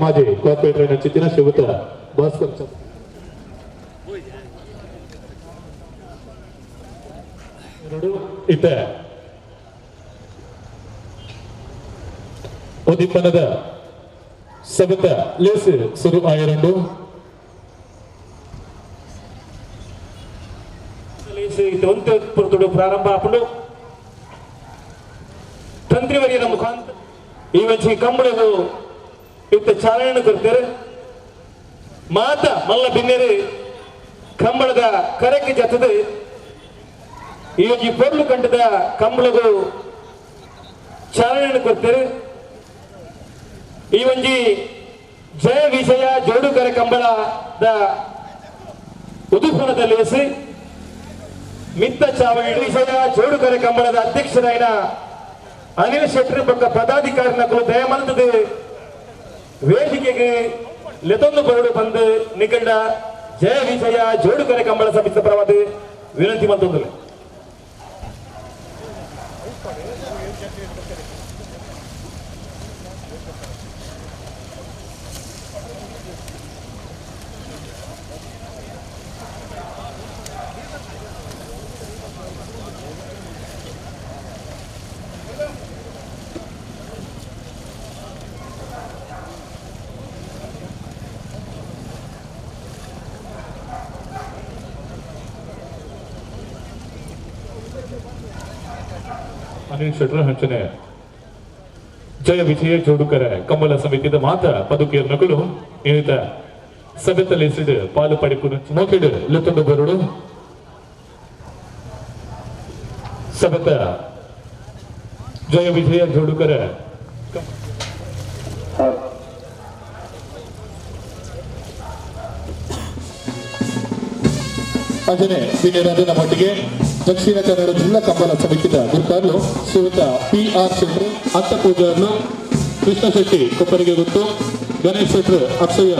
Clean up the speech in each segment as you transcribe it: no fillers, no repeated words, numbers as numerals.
ಮಾಜಿ ಕಾರ್ಪೊರೇಟರ್ ಚಿತ್ತಿನ ಶ್ರೀಯುತ ಭಾಸ್ಕರ್ ಇತ್ತ ಉದ್ದೀಪನದ ಸಬತ ಲೇಸು ಸುರು ಆಯರಂಡು ಪ್ರಾರಂಭ ಆಪುಂಡು ತಂತ್ರಿವರ್ಯನ ಮುಖಾಂತರ ಈ ಒಂಜಿ ಕಂಬಳಗು ಇತ್ತ ಚಾಲನೆ ಕೊರ್ತಾರೆ ಮಾತ ಮಲ್ಲ ಬಿನ್ನೆರು ಕಂಬಳದ ಕರೆಕ್ ಜತ್ತದ ಈ ಒಂಜಿ ಪೊರ್ಲು ಕಂಡದ ಕಂಬಳಗು ಚಾಲನೆ ಕೊರ್ತಾರೆ. ಈ ಒಂಜಿ ಜಯ ವಿಜಯ ಜೋಡುಕರೆ ಕಂಬಳದ ಉದುಪನದ ಲೇಸಿ ಮಿತ್ತ ಚಾವಡಿ ವಿಜಯ ಜೋಡುಕರೆ ಕಂಬಳದ ಅಧ್ಯಕ್ಷರಾಯಿನ ಅನಿಲ್ ಶೆಟ್ಟರ್ ಪಕ್ಕ ಪದಾಧಿಕಾರಿ ನಕಲು ದಯಮಲ್ತದೆ ವೇದಿಕೆಗೆ ಲೆತೊಂದು ಬರಡು ಬಂದು ನಿಗಂಡ ಜಯ ವಿಜಯ ಜೋಡುಕರೆ ಕಂಬಳ ಸಮಿತಿ ಪರವಾದ ವಿನಂತಿ ಮಲ್ತೊಂದುಲೆ. ಅನಿಲ್ ಶೆಟ್ಟರ್ ಹಂಚನೆ ಜಯ ವಿಜಯ ಜೋಡುಕರ ಕಂಬಳ ಸಮಿತಿದ ಮಾತ ಪದುಕಿಯರ್ ನಕಲು ಏನಿತ ಸಭೆತಲ್ಲಿ ಸಿಡು ಪಾಲು ಪಡಿಪುನ ಮೋಕೆಡು ಲೆತ್ತೊಂದು ಬರುಡು ಸಭೆತ ಜಯ ವಿಜಯ ಜೋಡುಕರ ಅಂಜನೆ ಬಿನ್ನೆರಾದ ನಮ್ಮೊಟ್ಟಿಗೆ ದಕ್ಷಿಣ ಕನ್ನಡ ಜಿಲ್ಲಾ ಕಂಬಳ ಸಮಿತಿದ ಗುರುತಾರ್ಲು ಶ್ರೀಯುತ ಪಿ ಆರ್ ಶೆಟ್ರು, ಅತ್ತ ಪೂಜಾರ್ಲು ಕೃಷ್ಣ ಶೆಟ್ಟಿ ಕೊಪ್ಪರಿಗೆ ಗುತ್ತು, ಗಣೇಶ್ ಶೆಟ್ರು ಅಕ್ಷಯ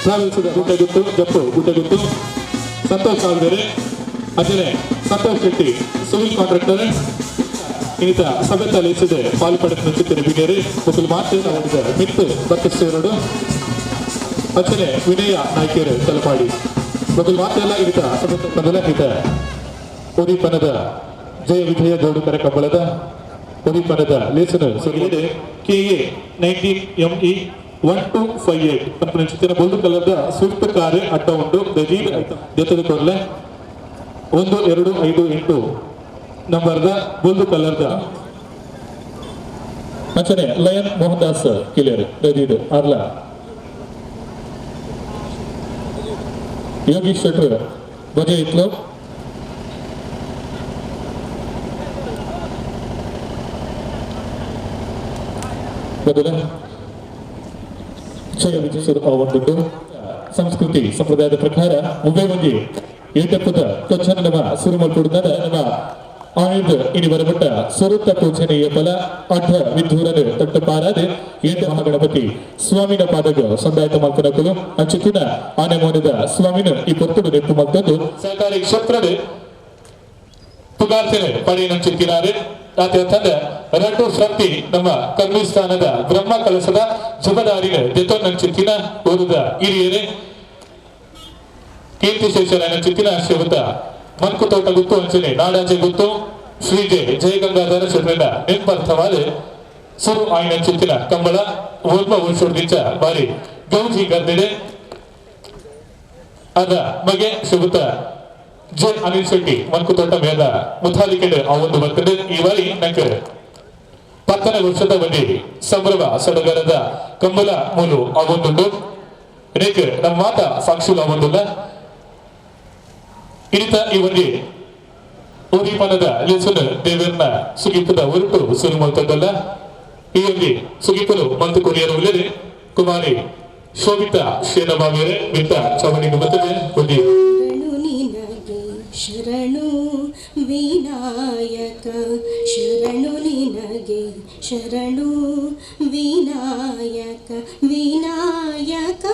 ಟ್ರಾವೆಲ್ಸ್ ಗುಡ್ಡಗುತ್ತು ಜಪ್ಪು ಗುಡ್ಡಗುತ್ತು, ಸಂತೋಷ್ ಆಲ್ವೇರೆ, ಅಂಚನೆ ಸಂತೋಷ್ ಶೆಟ್ಟಿ ಸಿವಿಲ್ ಕಾಂಟ್ರಾಕ್ಟರ್ ಇನ್ನಿತ ಸಭೆತ ಲೇಸಿದೆ ಪಾಲು ಪಡೆದ ಚಿತ್ತಿನ ಬಿಗೇರಿ ಮುಕುಲ್ ಮಾತೆ ಮಿತ್ತು ಬತ್ತಿಸೇರಡು ಅಂಚನೆ ವಿನಯ ನಾಯ್ಕೇರು ತಲಪಾಡಿ ಮುಕುಲ್ ಮಾತೆಲ್ಲ ಇನ್ನಿತ ಸಭೆತ ಬಂದಲ ಹಿತ ಉದೀಪನದ ಜಯ ವಿಜಯ ಜೋಡುಕರ ಕಂಬಳದ ಉದೀಪನದ ಲೇಸನ ಸುರಿಯಿದೆ KA 19 ME 1258 ಪನ್ಪುನ ಚಿತ್ತಿನ ಬೊಲ್ದು ಕಲರ್ದ ಸ್ವಿಫ್ಟ್ ಕಾರ್ ಅಡ್ಡ ಉಂಡು ದಜೀದ್ ಜೊತೆದ ಕೊರ್ಲೆ 1 2 5 8 ನಂಬರ್ದ ಬೊಲ್ದು ಕಲರ್ದ ಅಂಚನೆ ಲಯನ್ ಮೋಹನ್ ದಾಸ್ ಕಿಲೇರ್ ದಜೀದ್ ಆರ್ಲ ಯೋಗೀಶ್ ಶೆಟ್ರ್ ಬಜೆ ಇತ್ಲು ಬದಲ ಜಯ ವಿಜಯ ಒಂದು ಸಂಸ್ಕೃತಿ ಸಂಪ್ರದಾಯದ ಪ್ರಕಾರ ಮುಂಬೈ ಮಂದಿ ಏಟಪ್ಪದ ತೊಚ್ಚನ ನಮ್ಮ ಸುರುಮಲ್ಪುಡಿದ ನಮ್ಮ ಆಯುಧ ಇನಿ ಬರಮಟ್ಟ ಸುರುತ್ತ ಪೂಜನೆಯ ಫಲ ಅಡ್ಡ ವಿಧೂರನು ತೊಟ್ಟ ಪಾರಾದ ಏಟ ಮಹಾಗಣಪತಿ ಸ್ವಾಮಿನ ಪಾದಗ ಸಂದಾಯತ ಮಲ್ಪನಕುಲು ಅಂಚಿತಿನ ಆನೆ ಮೋನದ ಸ್ವಾಮಿನ ಈ ಪೊತ್ತುಡು ನೆಪ್ಪು ಮಲ್ತಂದು ಸಹಕಾರಿ ಕ್ಷೇತ್ರದ ಪುಗಾರ್ತೆನೆ ಪಡೆಯನಂಚಿತ್ತಿನಾರೆ ತಂದೆ ರಟ್ಟು ಶಕ್ತಿ ನಮ್ಮ ಕರ್ಮಿಸ್ಥಾನದ ಬ್ರಹ್ಮ ಕಲಸದ ಜುಬದಾರಿನ ದೆತ್ತೊನ್ನಂಚಿತ್ತಿನ ಊರದ ಹಿರಿಯರೇ ಕೀರ್ತಿಶೇಷರಾಯನ ಚಿತ್ತಿನ ಶಿವತ ಮನ್ಕು ತೋಟ ಗುತ್ತು ಅಂಚನೆ ನಾಡಾಜೆ ಗುತ್ತು ಶ್ರೀ ಜಯ ಜಯಗಂಗಾಧರ ಶೆಟ್ರನ ನೆನ್ಪರ್ಥವಾದ ಸುರು ಆಯ್ನ ಚಿತ್ತಿನ ಕಂಬಳ ಓರ್ಮ ವರ್ಷದಿಂಚ ಬಾರಿ ಗೌಜಿ ಗದ್ದಿದೆ ಅದ ಮಗೆ ಶಿವತ ಜೆ ಅನಿಲ್ ಶೆಟ್ಟಿ ಮನ್ಕುತೋಟ ಮೇಲ ಮುಥಾಲಿಕೆಡೆ ಆ ಒಂದು ಬರ್ತದೆ. ಈ ಬಾರಿ ನಂಗೆ 10ನೇ ವರ್ಷದ ಬಂದಿ ಸಂಭ್ರಮ ಸಡಗರದ ಕಂಬಳ ಮೂಲು ಆ ಒಂದುಂಡು ರೇಖೆ ನಮ್ಮ ಮಾತ ಸಾಕ್ಷಿಲು ಆ ಒಂದುಲ್ಲ ಇರಿತ ಈ ಒಂದಿ ಉದೀಪನದ ಲೇಸನ ದೇವರನ್ನ ಸುಗಿಪದ ಹೊರಟು ಸುರು ಮಲ್ತದಲ್ಲ. ಈ ಒಂದಿ ಸುಗಿಪಲು ಮಂತು ಕೊರಿಯರು ಉಳ್ಳರೆ ಕುಮಾರಿ ಶೋಭಿತಾ ಶೇನಬಾವಿಯರೇ ಮಿತ್ತ ಚವಣಿಗೆ ಬರ್ತದೆ ಒಂದಿ ಶರಣು ವಿನಾಯಕ ಶರಣು ನಿನಗೆ ಶರಣು ವಿನಾಯಕ ವಿನಾಯಕ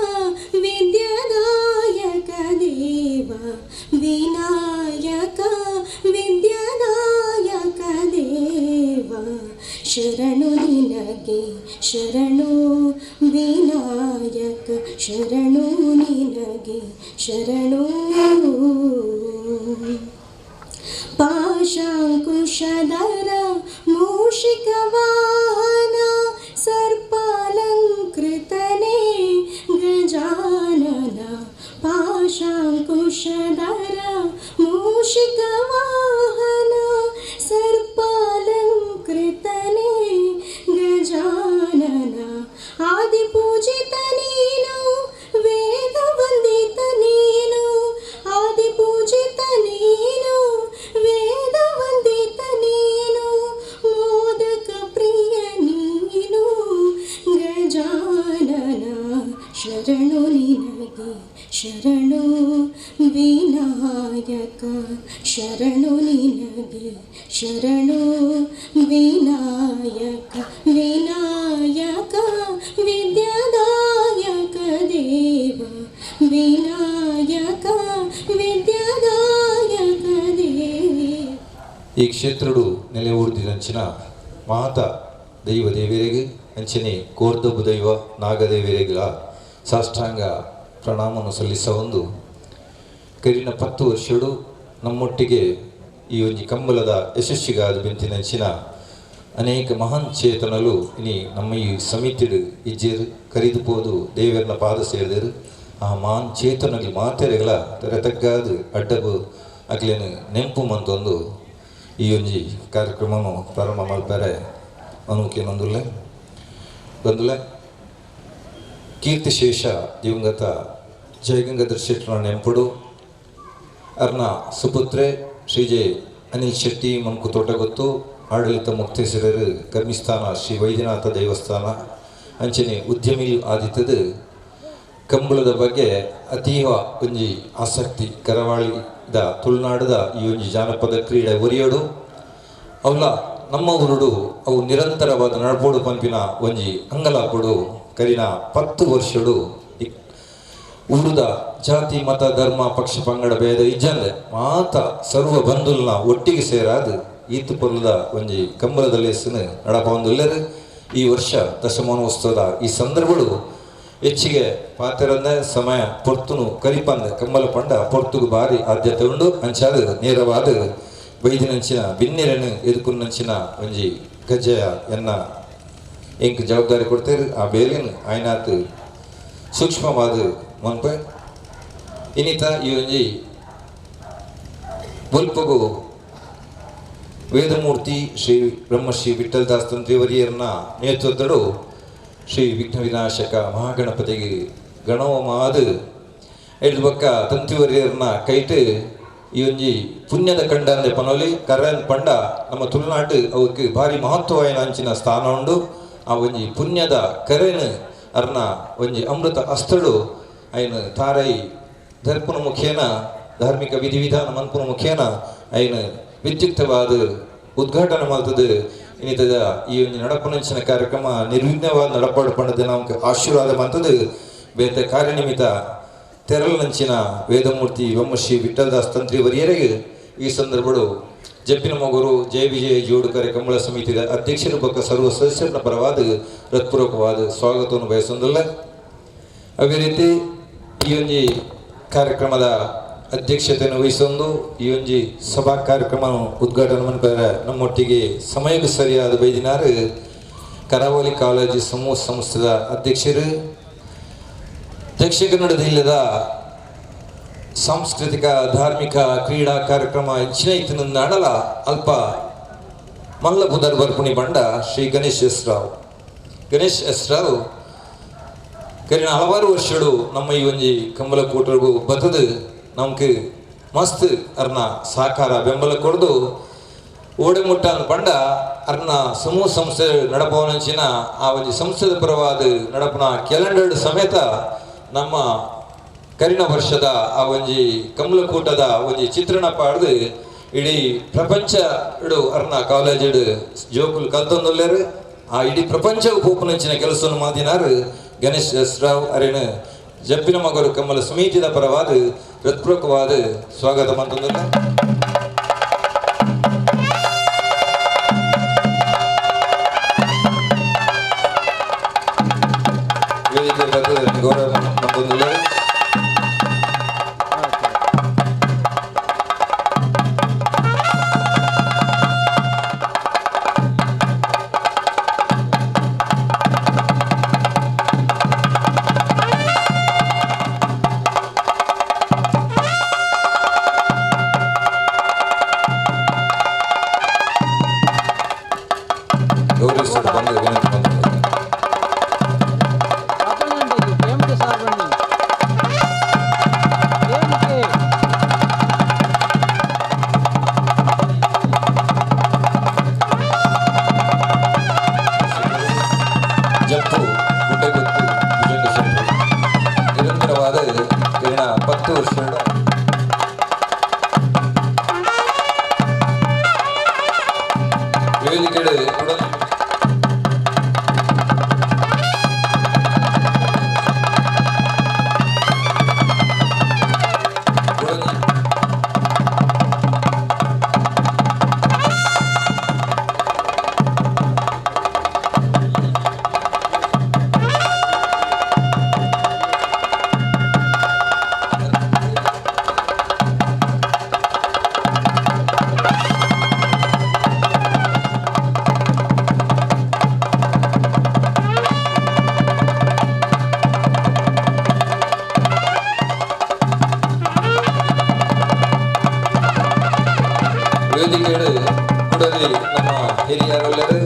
ವಿದ್ಯಾದಾಯಕ ದೇವ ವಿನಾಯಕ ವಿದ್ಯಾದಾಯಕ ದೇವ ಶರಣು ನಿನಗೆ ಶರಣು ವಿನಾಯಕ ಶರಣು ನಿನಗೆ ಶರಣು ಪಾಶಾಂಕುಶಧರ ಮೂಷಿಕವಾಹನ ಸರ್ಪಾಲಂಕೃತನೇ ಗಜಾನನ ಪಾಶಾಂಕುಶಧರ ಮೂಷಿಕವಾಹನ ಸರ್ಪಾಲಂಕೃತನೇ ಗಜಾನನ ಆದಿಪೂಜಿತ ನೀನು ವೇದವಂದಿತ ನೀನು ಆದಿಪೂಜಿತ ನೀನು ವೇದವಂದಿತ ನೀನು ಮೋದಕ ಪ್ರಿಯ ನೀನು ಗಜಾನನ ಶರಣು ನಿನಗೆ ಶರಣು ವಿನಾಯಕ ಶರಣು ನಿನಗೆ ಶರಣು ವಿನಾಯಕ ವಿನಾಯಕ ವಿದ್ಯಾದಾಯಕ ದೇವ ವಿನಾಯಕ ವಿದ್ಯಾದಾಯಕ ದೇವ. ಈ ಕ್ಷೇತ್ರಡು ನೆಲೆ ಊರ್ದಿದಂಚಿನ ಮಾತ ದೈವ ದೇವರಿಗೆ ಅಂಚನೆ ಕೋರ್ದಬು ದೈವ ನಾಗದೇವರಿಗಳ ಸಾಷ್ಟಾಂಗ ಪ್ರಣಾಮವನ್ನು ಸಲ್ಲಿಸ ಒಂದು ಕರಿನ 10 ವರ್ಷಡು ನಮ್ಮೊಟ್ಟಿಗೆ ಈ ಒಂಜಿ ಕಂಬಳದ ಯಶಸ್ಸಿಗಾದ ಬೆಂತಿನಂಚಿನ ಅನೇಕ ಮಹಾನ್ ಚೇತನಲು ಇನಿ ನಮ್ಮ ಈ ಸಮಿತಿಡು ಇಜ್ಜೇರು ಕರಿದು ಪೋದು ದೇವರನ್ನ ಪಾದ ಸೇರಿದರು. ಆ ಮಹಾನ್ ಚೇತನಲ್ಲಿ ಮಾತೆರೆಗಳ ತೆರೆ ತಗ್ಗಾದು ಅಡ್ಡಬು ಅಕ್ಲೇನು ನೆಂಪು ಮಂತೊಂದು ಈ ಒಂಜಿ ಕಾರ್ಯಕ್ರಮನು ಪ್ರಾರಂಭ ಮಲ್ಪರೆ ಅನುಕೇನೊಂದುಲ್ಲೆ ಬಂದುಲೆ ಕೀರ್ತಿಶೇಷ ದಿವಂಗತ ಜಯಗಂಗಾಧರ್ ಶೆಟ್ಟರ ನೆಂಪುಡು ಅರ್ನ ಸುಪುತ್ರೆ ಶ್ರೀ ಜೆ ಅನಿಲ್ ಶೆಟ್ಟಿ ಮನ್ಕು ತೋಟಗೊತ್ತು ಆಡಳಿತ ಮುಕ್ತೇಶ್ವರರು ಕರ್ಮಿಸ್ಥಾನ ಶ್ರೀ ವೈದ್ಯನಾಥ ದೇವಸ್ಥಾನ ಅಂಚನೆ ಉದ್ಯಮಿ ಆದಿತ್ತದು ಕಂಬಳದ ಬಗ್ಗೆ ಅತೀವ ಒಂಜಿ ಆಸಕ್ತಿ ಕರಾವಳಿದ ತುಳುನಾಡದ ಈ ಒಂಜಿ ಜಾನಪದ ಕ್ರೀಡೆ ಒರಿಯೋಡು ಅವಲ ನಮ್ಮ ಊರುಡು ಅವು ನಿರಂತರವಾದ ನಡ್ಪೋಡು ಪಂಪಿನ ಒಂಜಿ ಅಂಗಲಾಪುಡು ಕರಿನ 10 ವರ್ಷಡು ಊರುದ ಜಾತಿ ಮತ ಧರ್ಮ ಪಕ್ಷ ಪಂಗಡ ಭೇದ ಇಜ್ಜಂದೆ ಮಾತ ಸರ್ವ ಬಂಧುಲ್ನ ಒಟ್ಟಿಗೆ ಸೇರಾದು ಈತು ಪೊರ್ಲದ ಒಂಜಿ ಕಂಬಳದ ಲೇಸನ್ನು ನಡಪೊಂದುಲ್ಲೆರ್. ಈ ವರ್ಷ ದಶಮಾನೋತ್ಸವದ ಈ ಸಂದರ್ಭಗಳು ಹೆಚ್ಚಿಗೆ ಪಾತೆರಂದೆ ಸಮಯ ಪೊರ್ತುನು ಕರಿಪಂದೆ ಕಂಬಳ ಪಂಡ ಪೊರ್ತುಗು ಬಾರಿ ಆದ್ಯತೆ ಉಂಡು. ಅಂಚಾದ ನೇರವಾದ ಬೈದಿನಂಚಿನ ಬಿನ್ನೆರನ್ನು ಎದುಕುನ್ನಂಚಿನ ಒಂಜಿ ಗಜ್ಜೆಯ ಎನ್ನ ಎಂಕ್ ಜವಾಬ್ದಾರಿ ಕೊಡ್ತೇವೆ. ಆ ಬೇಲಿನ ಆಯ್ನಾತ್ ಸೂಕ್ಷ್ಮವಾದ ಮನ್ಪೆ ಇನ್ನಿತ ಈ ಒಂಜಿ ಬೊಲ್ಪಗು ವೇದಮೂರ್ತಿ ಶ್ರೀ ಬ್ರಹ್ಮಶ್ರೀ ವಿಠ್ಠಲದಾಸ್ ತಂತ್ರಿವರಿಯರನ್ನ ನೇತೃತ್ವದಡು ಶ್ರೀ ವಿಘ್ನ ವಿನಾಶಕ ಮಹಾಗಣಪತಿಗೆ ಗಣವಮಾದ ಎಡ್ದು ಬಕ್ಕ ತಂತ್ರಿವರಿಯರನ್ನ ಕೈಟು ಈ ಒಂಜಿ ಪುಣ್ಯದ ಕಂಡಂದೆ ಪನೋಲಿ ಕರನ್ ಪಂಡ ನಮ್ಮ ತುಳುನಾಟು ಅವಕ್ಕೆ ಭಾರಿ ಮಹತ್ವವಾಯಿನ ಅಂಚಿನ ಸ್ಥಾನ ಉಂಡು. ಆ ಒಂಜಿ ಪುಣ್ಯದ ಕರೆನ್ ಅರ್ನ ಒಂಜಿ ಅಮೃತ ಅಸ್ತ್ರಡು ಐನ ತಾರೈ ಧರ್ಪನ ಮುಖೇನ ಧಾರ್ಮಿಕ ವಿಧಿವಿಧಾನ ಮನ್ಪುನ ಮುಖೇನ ಐನ ವಿದ್ಯುಕ್ತವಾದ ಉದ್ಘಾಟನೆ ಮಾಡ್ತದೆ. ಇನ್ನಿತದ ಈ ಒಂದು ನಡಪನಂಚಿನ ಕಾರ್ಯಕ್ರಮ ನಿರ್ವಿಘ್ನವಾದ ನಡಪಾಡು ಪಂಡದ ನಮ್ಗೆ ಆಶೀರ್ವಾದ ಮಂತದ್ದು. ಬೇತೆ ಕಾರ್ಯನಿಮಿತ್ತ ತೆರಳನಂಚಿನ ವೇದಮೂರ್ತಿ ಬ್ರಹ್ಮಶ್ರೀ ವಿಠ್ಠಲದಾಸ್ ತಂತ್ರಿ ವರಿಯರಿಗೆ ಈ ಸಂದರ್ಭಡು ಜಪ್ಪಿನ ಮಗುರು ಜಯ ವಿಜಯ ಜೋಡುಕರೆ ಕಂಬಳ ಸಮಿತಿಯ ಅಧ್ಯಕ್ಷರು ಬೊಕ್ಕ ಸರ್ವ ಸದಸ್ಯರ ಪರವಾದ ಹೃತ್ಪೂರ್ವಕವಾದ ಸ್ವಾಗತವನ್ನು ಬಯಸೊಂದಿಲ್ಲ. ಅದೇ ರೀತಿ ಈ ಒಂಜಿ ಕಾರ್ಯಕ್ರಮದ ಅಧ್ಯಕ್ಷತೆಯನ್ನು ವಹಿಸೊಂದು ಈ ಒಂಜಿ ಸಭಾ ಕಾರ್ಯಕ್ರಮ ಉದ್ಘಾಟನೆ ಮನ್ಪೆರೆ ನಮ್ಮೊಟ್ಟಿಗೆ ಸಮಯಕ್ಕೆ ಸರಿಯಾದ ಬೈದಿನಾರು ಕರಾವಳಿ ಕಾಲೇಜು ಸಮೂಹ ಸಂಸ್ಥೆದ ಅಧ್ಯಕ್ಷರು ದಕ್ಷಿಣ ಕನ್ನಡ ಜಿಲ್ಲೆದ ಸಾಂಸ್ಕೃತಿಕ ಧಾರ್ಮಿಕ ಕ್ರೀಡಾ ಕಾರ್ಯಕ್ರಮ ಹೆಚ್ಚಿನ ಇತ್ತಿನ ಅಲ್ಪ ಮಲ್ಲ ಬುಧರ್ ಬರ್ಪುಣಿ ಬಂಡ ಶ್ರೀ ಗಣೇಶ್ ಎಸ್ ರಾವ್. ಗಣೇಶ್ ಎಸ್ ರಾವ್ ಕರಿನ ಹಲವಾರು ವರ್ಷಗಳು ನಮ್ಮ ಈ ಒಂಜಿ ಕಂಬಳ ಕೂಟರಿಗೂ ಬತ್ತದು ನಮ್ಗೆ ಮಸ್ತ್ ಅರ್ನ ಸಹಕಾರ ಬೆಂಬಲ ಕೊಡ್ದು ಓಡೆ ಮುಟ್ಟ ಪಂಡ ಅರ್ನ ಸಮೂಹ ಸಂಸ್ಥೆ ನಡಪವನಂಚಿನ ಆ ಒಂಜಿ ಸಂಸ್ಥೆದ ಪರವಾದ ನಡಪನ ಕ್ಯಾಲೆಂಡರ್ ಸಮೇತ ನಮ್ಮ ಕರಿನ ವರ್ಷದ ಆ ಒಂಜಿ ಕಮಲಕೂಟದ ಒಂಜಿ ಚಿತ್ರಣ ಪಾಡ್ದು ಇಡೀ ಪ್ರಪಂಚ ಇಡು ಅರ್ನ ಕಾಲೇಜ್ ಜೋಕುಲು ಕಲ್ತೊಂದುಲ್ಲೇರು. ಆ ಇಡೀ ಪ್ರಪಂಚ ಪೋಪುನಂಚಿನ ಕೆಲಸವನ್ನು ಮಾದಿನಾರು ಗಣೇಶ್ ಎಸ್ ರಾವ್ ಅರೇನು ಜಪ್ಪಿನ ಮಗರು ಕಮಲ ಸಮಿತಿದ ಪರವಾದ ಹೃತ್ಪೂರ್ವಕವಾದ ಸ್ವಾಗತ ಮಂತಂದ್ರೆ. ವೇದಿಕೆ ಗೌರವ ಮಂತಂದ್ರೆ.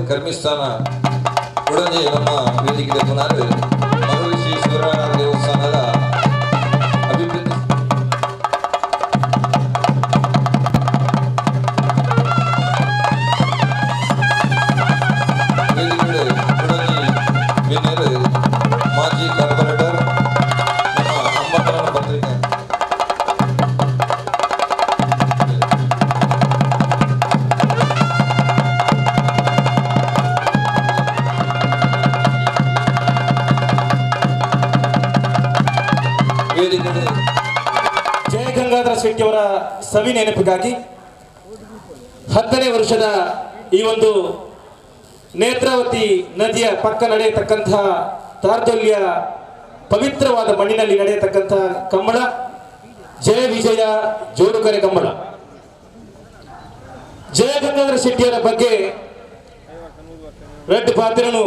ಕರ್ಮಿಸ್ಥಾನ ಉಡಂಜಿ ನಮ್ಮ ವೇದಿಕೆ ಪುನರ್ ಮರಳಿ ಶ್ರೀ ಸೂರ್ಯನಾರಾಯಣ ದೇವಸ್ಥಾನದ ಅಭಿವೃದ್ಧಿ ವೇದಿಕೆ ಉಡಂಜಿ ಬಿನ್ನೆರ್ ಮಾಜಿ ಕಾರ್ಪೊರೇಟರ್ ಶೆಟ್ಟಿಯವರ ಸವಿ ನೆನಪಿಗಾಗಿ 10ನೇ ವರ್ಷದ ಈ ಒಂದು ನೇತ್ರಾವತಿ ನದಿಯ ಪಕ್ಕ ನಡೆಯತಕ್ಕಂತಹ ತಾರ್ದೊಲ್ಯ ಪವಿತ್ರವಾದ ಮಣ್ಣಿನಲ್ಲಿ ನಡೆಯತಕ್ಕಂತಹ ಕಂಬಳ ಜಯ ವಿಜಯ ಜೋಡುಕರೆ ಕಂಬಳ. ಜಯ ಗಂಗಾಧರ ಶೆಟ್ಟಿಯವರ ಬಗ್ಗೆ ರೆಡ್ ಪಾತ್ರನು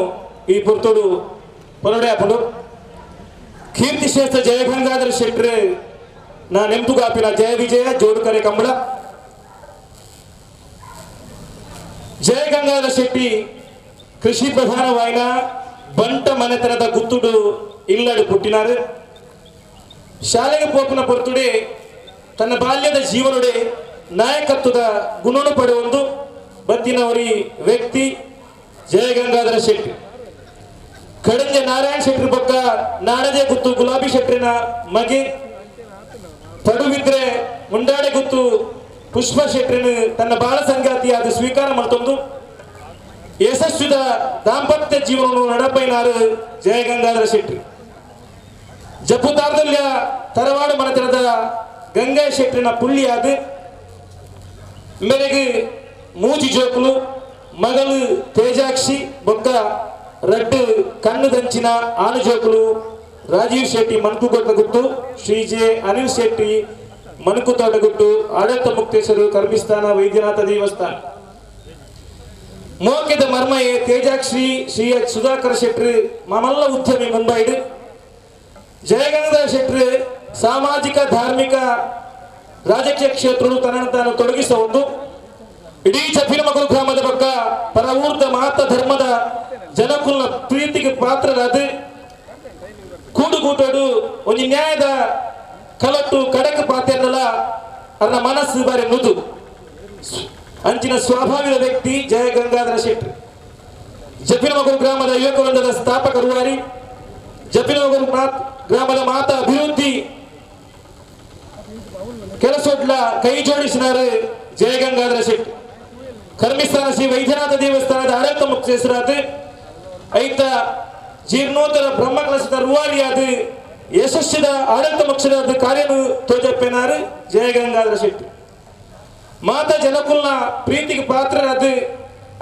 ಈ ಪುರ್ತೋಡು ಪೊರಡೆ ಕೀರ್ತಿಶ್ರೇಷ್ಠ ಜಯ ಗಂಗಾಧರ ಶೆಟ್ಟರೆ ನಾ ನೆಂಪುಗಾಪಿನ ಜಯ ವಿಜಯ ಜೋಡುಕರೆ ಕಂಬಳ. ಜಯ ಗಂಗಾಧರ ಶೆಟ್ಟಿ ಕೃಷಿ ಪ್ರಧಾನವಾಯಿನ ಬಂಟ ಮನೆತನದ ಗುತ್ತುಡು ಇಲ್ಲಡು ಪುಟ್ಟಿನಾರು. ಶಾಲೆಗೆ ಪೋಪನ ಪೊರ್ತುಡೆ ತನ್ನ ಬಾಲ್ಯದ ಜೀವನೊಡೆ ನಾಯಕತ್ವದ ಗುಣನು ಪಡೆಯೊಂದು ಬತ್ತಿನವರಿ ವ್ಯಕ್ತಿ ಜಯ ಗಂಗಾಧರ ಶೆಟ್ಟಿ. ಕಡಂಜೆ ನಾರಾಯಣ ಶೆಟ್ಟರ್ ಬೊಕ್ಕ ನಾಡದೆ ಗುತ್ತು ಗುಲಾಬಿ ಶೆಟ್ಟರಿನ ಮಗೆ ಪಡುವಿದ್ರೆ ಮುಂಡಾಡೆ ಗುತ್ತು ಪುಷ್ಪ ಶೆಟ್ಟರನ್ನು ತನ್ನ ಬಾಳ ಸಂಗಾತಿಯಾದ ಸ್ವೀಕಾರ ಮಾಡ್ತೊಂದು ಯಶಸ್ವಿದ ದಾಂಪತ್ಯ ಜೀವನವನ್ನು ನಡಪೈನಾರು ಜಯ ಗಂಗಾಧರ ಶೆಟ್ಟಿ. ಜಪ್ಪುತಾರ್ದಲ್ಯ ತರವಾಡು ಮನೆತನದ ಗಂಗಾ ಶೆಟ್ಟರಿನ ಪುಳ್ಳಿಯಾದ ಮೇರೆಗೆ ಮೂಜಿ ಜೋಕುಲು ಮಗಳು ತೇಜಾಕ್ಷಿ ಬೊಕ್ಕ ರಡ್ಡು ಕಣ್ಣು ದಂಚಿನ ಆನು ಜೋಕುಲು ರಾಜೀವ್ ಶೆಟ್ಟಿ ಮಣಕುಗೋಟ ಗುತ್ತು, ಶ್ರೀ ಜೆ ಅನಿಲ್ ಶೆಟ್ಟಿ ಮಣಕುತೋಟ ಗುಟ್ಟು, ಆಡಳಿತ ಮುಕ್ತೇಶ್ವರು ಕರ್ಮಿಸ್ಥಾನ ವೈದ್ಯನಾಥ ದೇವಸ್ಥಾನ. ಮೋಕೆದ ಮರ್ಮಯೆ ತೇಜಾಕ್ಷಿ ಶ್ರೀ ಎಚ್ ಸುಧಾಕರ್ ಶೆಟ್ರು ಮಮಲ್ಲ ಉದ್ಯಮಿ ಮುಂಬೈಡು. ಜಯಗಂಗಾಧರ ಶೆಟ್ರು ಸಾಮಾಜಿಕ ಧಾರ್ಮಿಕ ರಾಜಕೀಯ ಕ್ಷೇತ್ರಗಳು ತನ್ನನ್ನು ತಾನು ತೊಡಗಿಸುವ ಒಂದು ಇಡೀ ಚಪ್ಪಿನಮಗರು ಗ್ರಾಮದ ಪಕ್ಕ ಪರವೂರ್ದ ಮಾತ ಧರ್ಮದ ಜನಕುಲ ಪ್ರೀತಿಗೆ ಪಾತ್ರರಾದ ಕೂಡುಗೂಟೋಡು ಒಂದು ನ್ಯಾಯದ ಕಲಟ್ಟು ಕಡಕ ಪಾತ್ರನಲ್ಲ ಅವರ ಮನಸ್ಸು ಬಾರಿ ಮೃದು ಅಂಚಿನ ಸ್ವಾಭಾವಿಕ ವ್ಯಕ್ತಿ ಜಯ ಗಂಗಾಧರ ಶೆಟ್ಟಿ. ಜಪ್ಪಿನಮಗರು ಗ್ರಾಮದ ಯುವಕ ವೃಂದದ ಸ್ಥಾಪಕ ರೂವಾರಿ, ಜಪ್ಪಿನಮಗರು ಗ್ರಾಮದ ಮಾತಾ ಅಭಿವೃದ್ಧಿ ಕೆಲಸೊಡ್ಲ ಕೈ ಜೋಡಿಸಿನಾರು ಜಯ ಗಂಗಾಧರ ಶೆಟ್ಟಿ. ಕರ್ಮಿಸ್ಥಾನ ಶ್ರೀ ವೈದ್ಯನಾಥ ದೇವಸ್ಥಾನದ ಆಡಳಿತ ಮುಖ್ಯಸ್ಥರಾದ ಐತ ಜೀರ್ಣೋತ್ತರ ಬ್ರಹ್ಮಕಲಶದ ರೂವಾರಿಯಾದ ಯಶಸ್ಸಿದ ಆಡಳಿತ ಮುಖ್ಯರಾದ ಕಾರ್ಯನು ತೋಜಪ್ಪನಾರು ಜಯ ಗಂಗಾಧರ ಶೆಟ್ಟಿ. ಮಾತಾ ಜನಕುಲ್ನ ಪ್ರೀತಿಗೆ ಪಾತ್ರರಾದ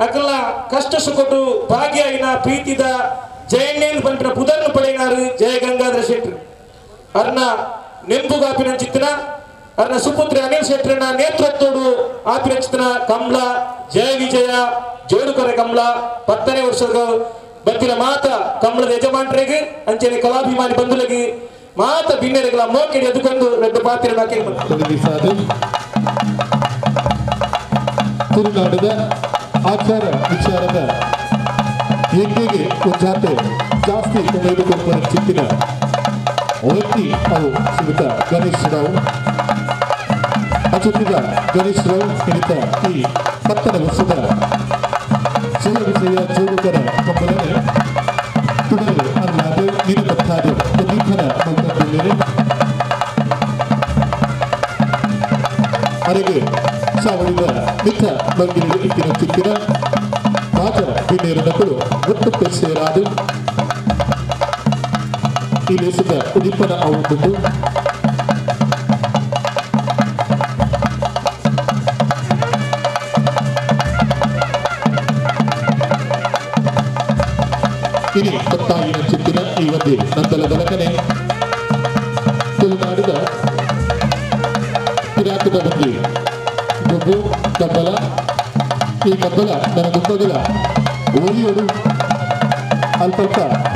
ಅಕಲ್ನ ಕಷ್ಟ ಸುಖಟ್ಟು ಭಾಗಿಯಾಗಿನ ಪ್ರೀತಿದ ಜಯಣ್ಣೇನು ಪಂಪಿನ ಪುದರ್ನು ಪಡೆಯಿನಾರು ಜಯ ಗಂಗಾಧರ ಶೆಟ್ಟಿ. ಅರ್ನ ನೆಂಪುಗಾಪಿನ ಚಿತ್ತನ ಅರ್ನ ಸುಪುತ್ರಿ ಅನಿಲ್ ಶೆಟ್ಟರನ್ನ ನೇತೃತ್ವದೋಡು ಆಪಿನ ಚಿತ್ತನ ಕಮಲ ಜಯ ವಿಜಯ ಜೋಡುಕರೆ ಕಮಲ 10ನೇ ವರ್ಷದ ಬತ್ತಿನ ಮಾತ ಕಮಲದ ಯಜಮಾನ್ರಿಗೆ ಅಂಚನೆ ಕಲಾಭಿಮಾನಿ ಬಂಧುಲಗಿ ಮಾತ ಬಿನ್ನೆರೆಗಳ ಮೋಕೆಡಿ ಎದುಕೊಂಡು ರೆಡ್ಡು ಪಾತ್ರ ತುಳುನಾಡದ ಆಚಾರ ವಿಚಾರದ ಯಜ್ಞೆಗೆ ಜಾತೆ ಜಾಸ್ತಿ ಉಮೇದು ಚಿತ್ತಿನ ವ್ಯಕ್ತಿ ಅವು ಶ್ರೀಯುತ ಗಣೇಶ್ ರಾವ್. ಅಚುತ್ತಿದ ಗಣೇಶ್ ರಾವ್ ಹಿಡಿತ ಈ 10ನೇ ವರ್ಷದ ಜಯ ವಿಜಯ ಜೋಡುಕರ ಕಂಬಲನೆ ತುಡಲು ಅಲ್ಲಾದ ನೀರುಬತ್ತಾದ ಉದ್ದೀಪನ ಮಲ್ತಂದುಲ್ಲೆರ್. ಅರೆಗೆ ಚಾವಡಿದ ಮಿತ್ತ ಬಂಗಿಲು ಇತ್ತಿನ ಚಿಕ್ಕಿನ ಮಾತ ಬಿನ್ನೇರನಕುಲು ಒಟ್ಟು ಸೇರಾದು ಈ ದೇಶದ ಉದ್ದೀಪನ ಆವೊಂದುಂಡು. ಇನಿ ಪತ್ತಾಯಿನ ಚಿತ್ತಿನ ಈ ಒಂದೇ ನಂತಲ ದಲಕನೆ ತುಳುನಾಡಿದ ಕಿರಾತದ ಬಂದಿ ಗೊಬ್ಬು ಕಬ್ಬಲ ಈ ಕಬ್ಬಲ ನನ್ನ ಗುಬ್ಬಗಳ ಒಲಿಯೋಡು ಅಲ್ಪ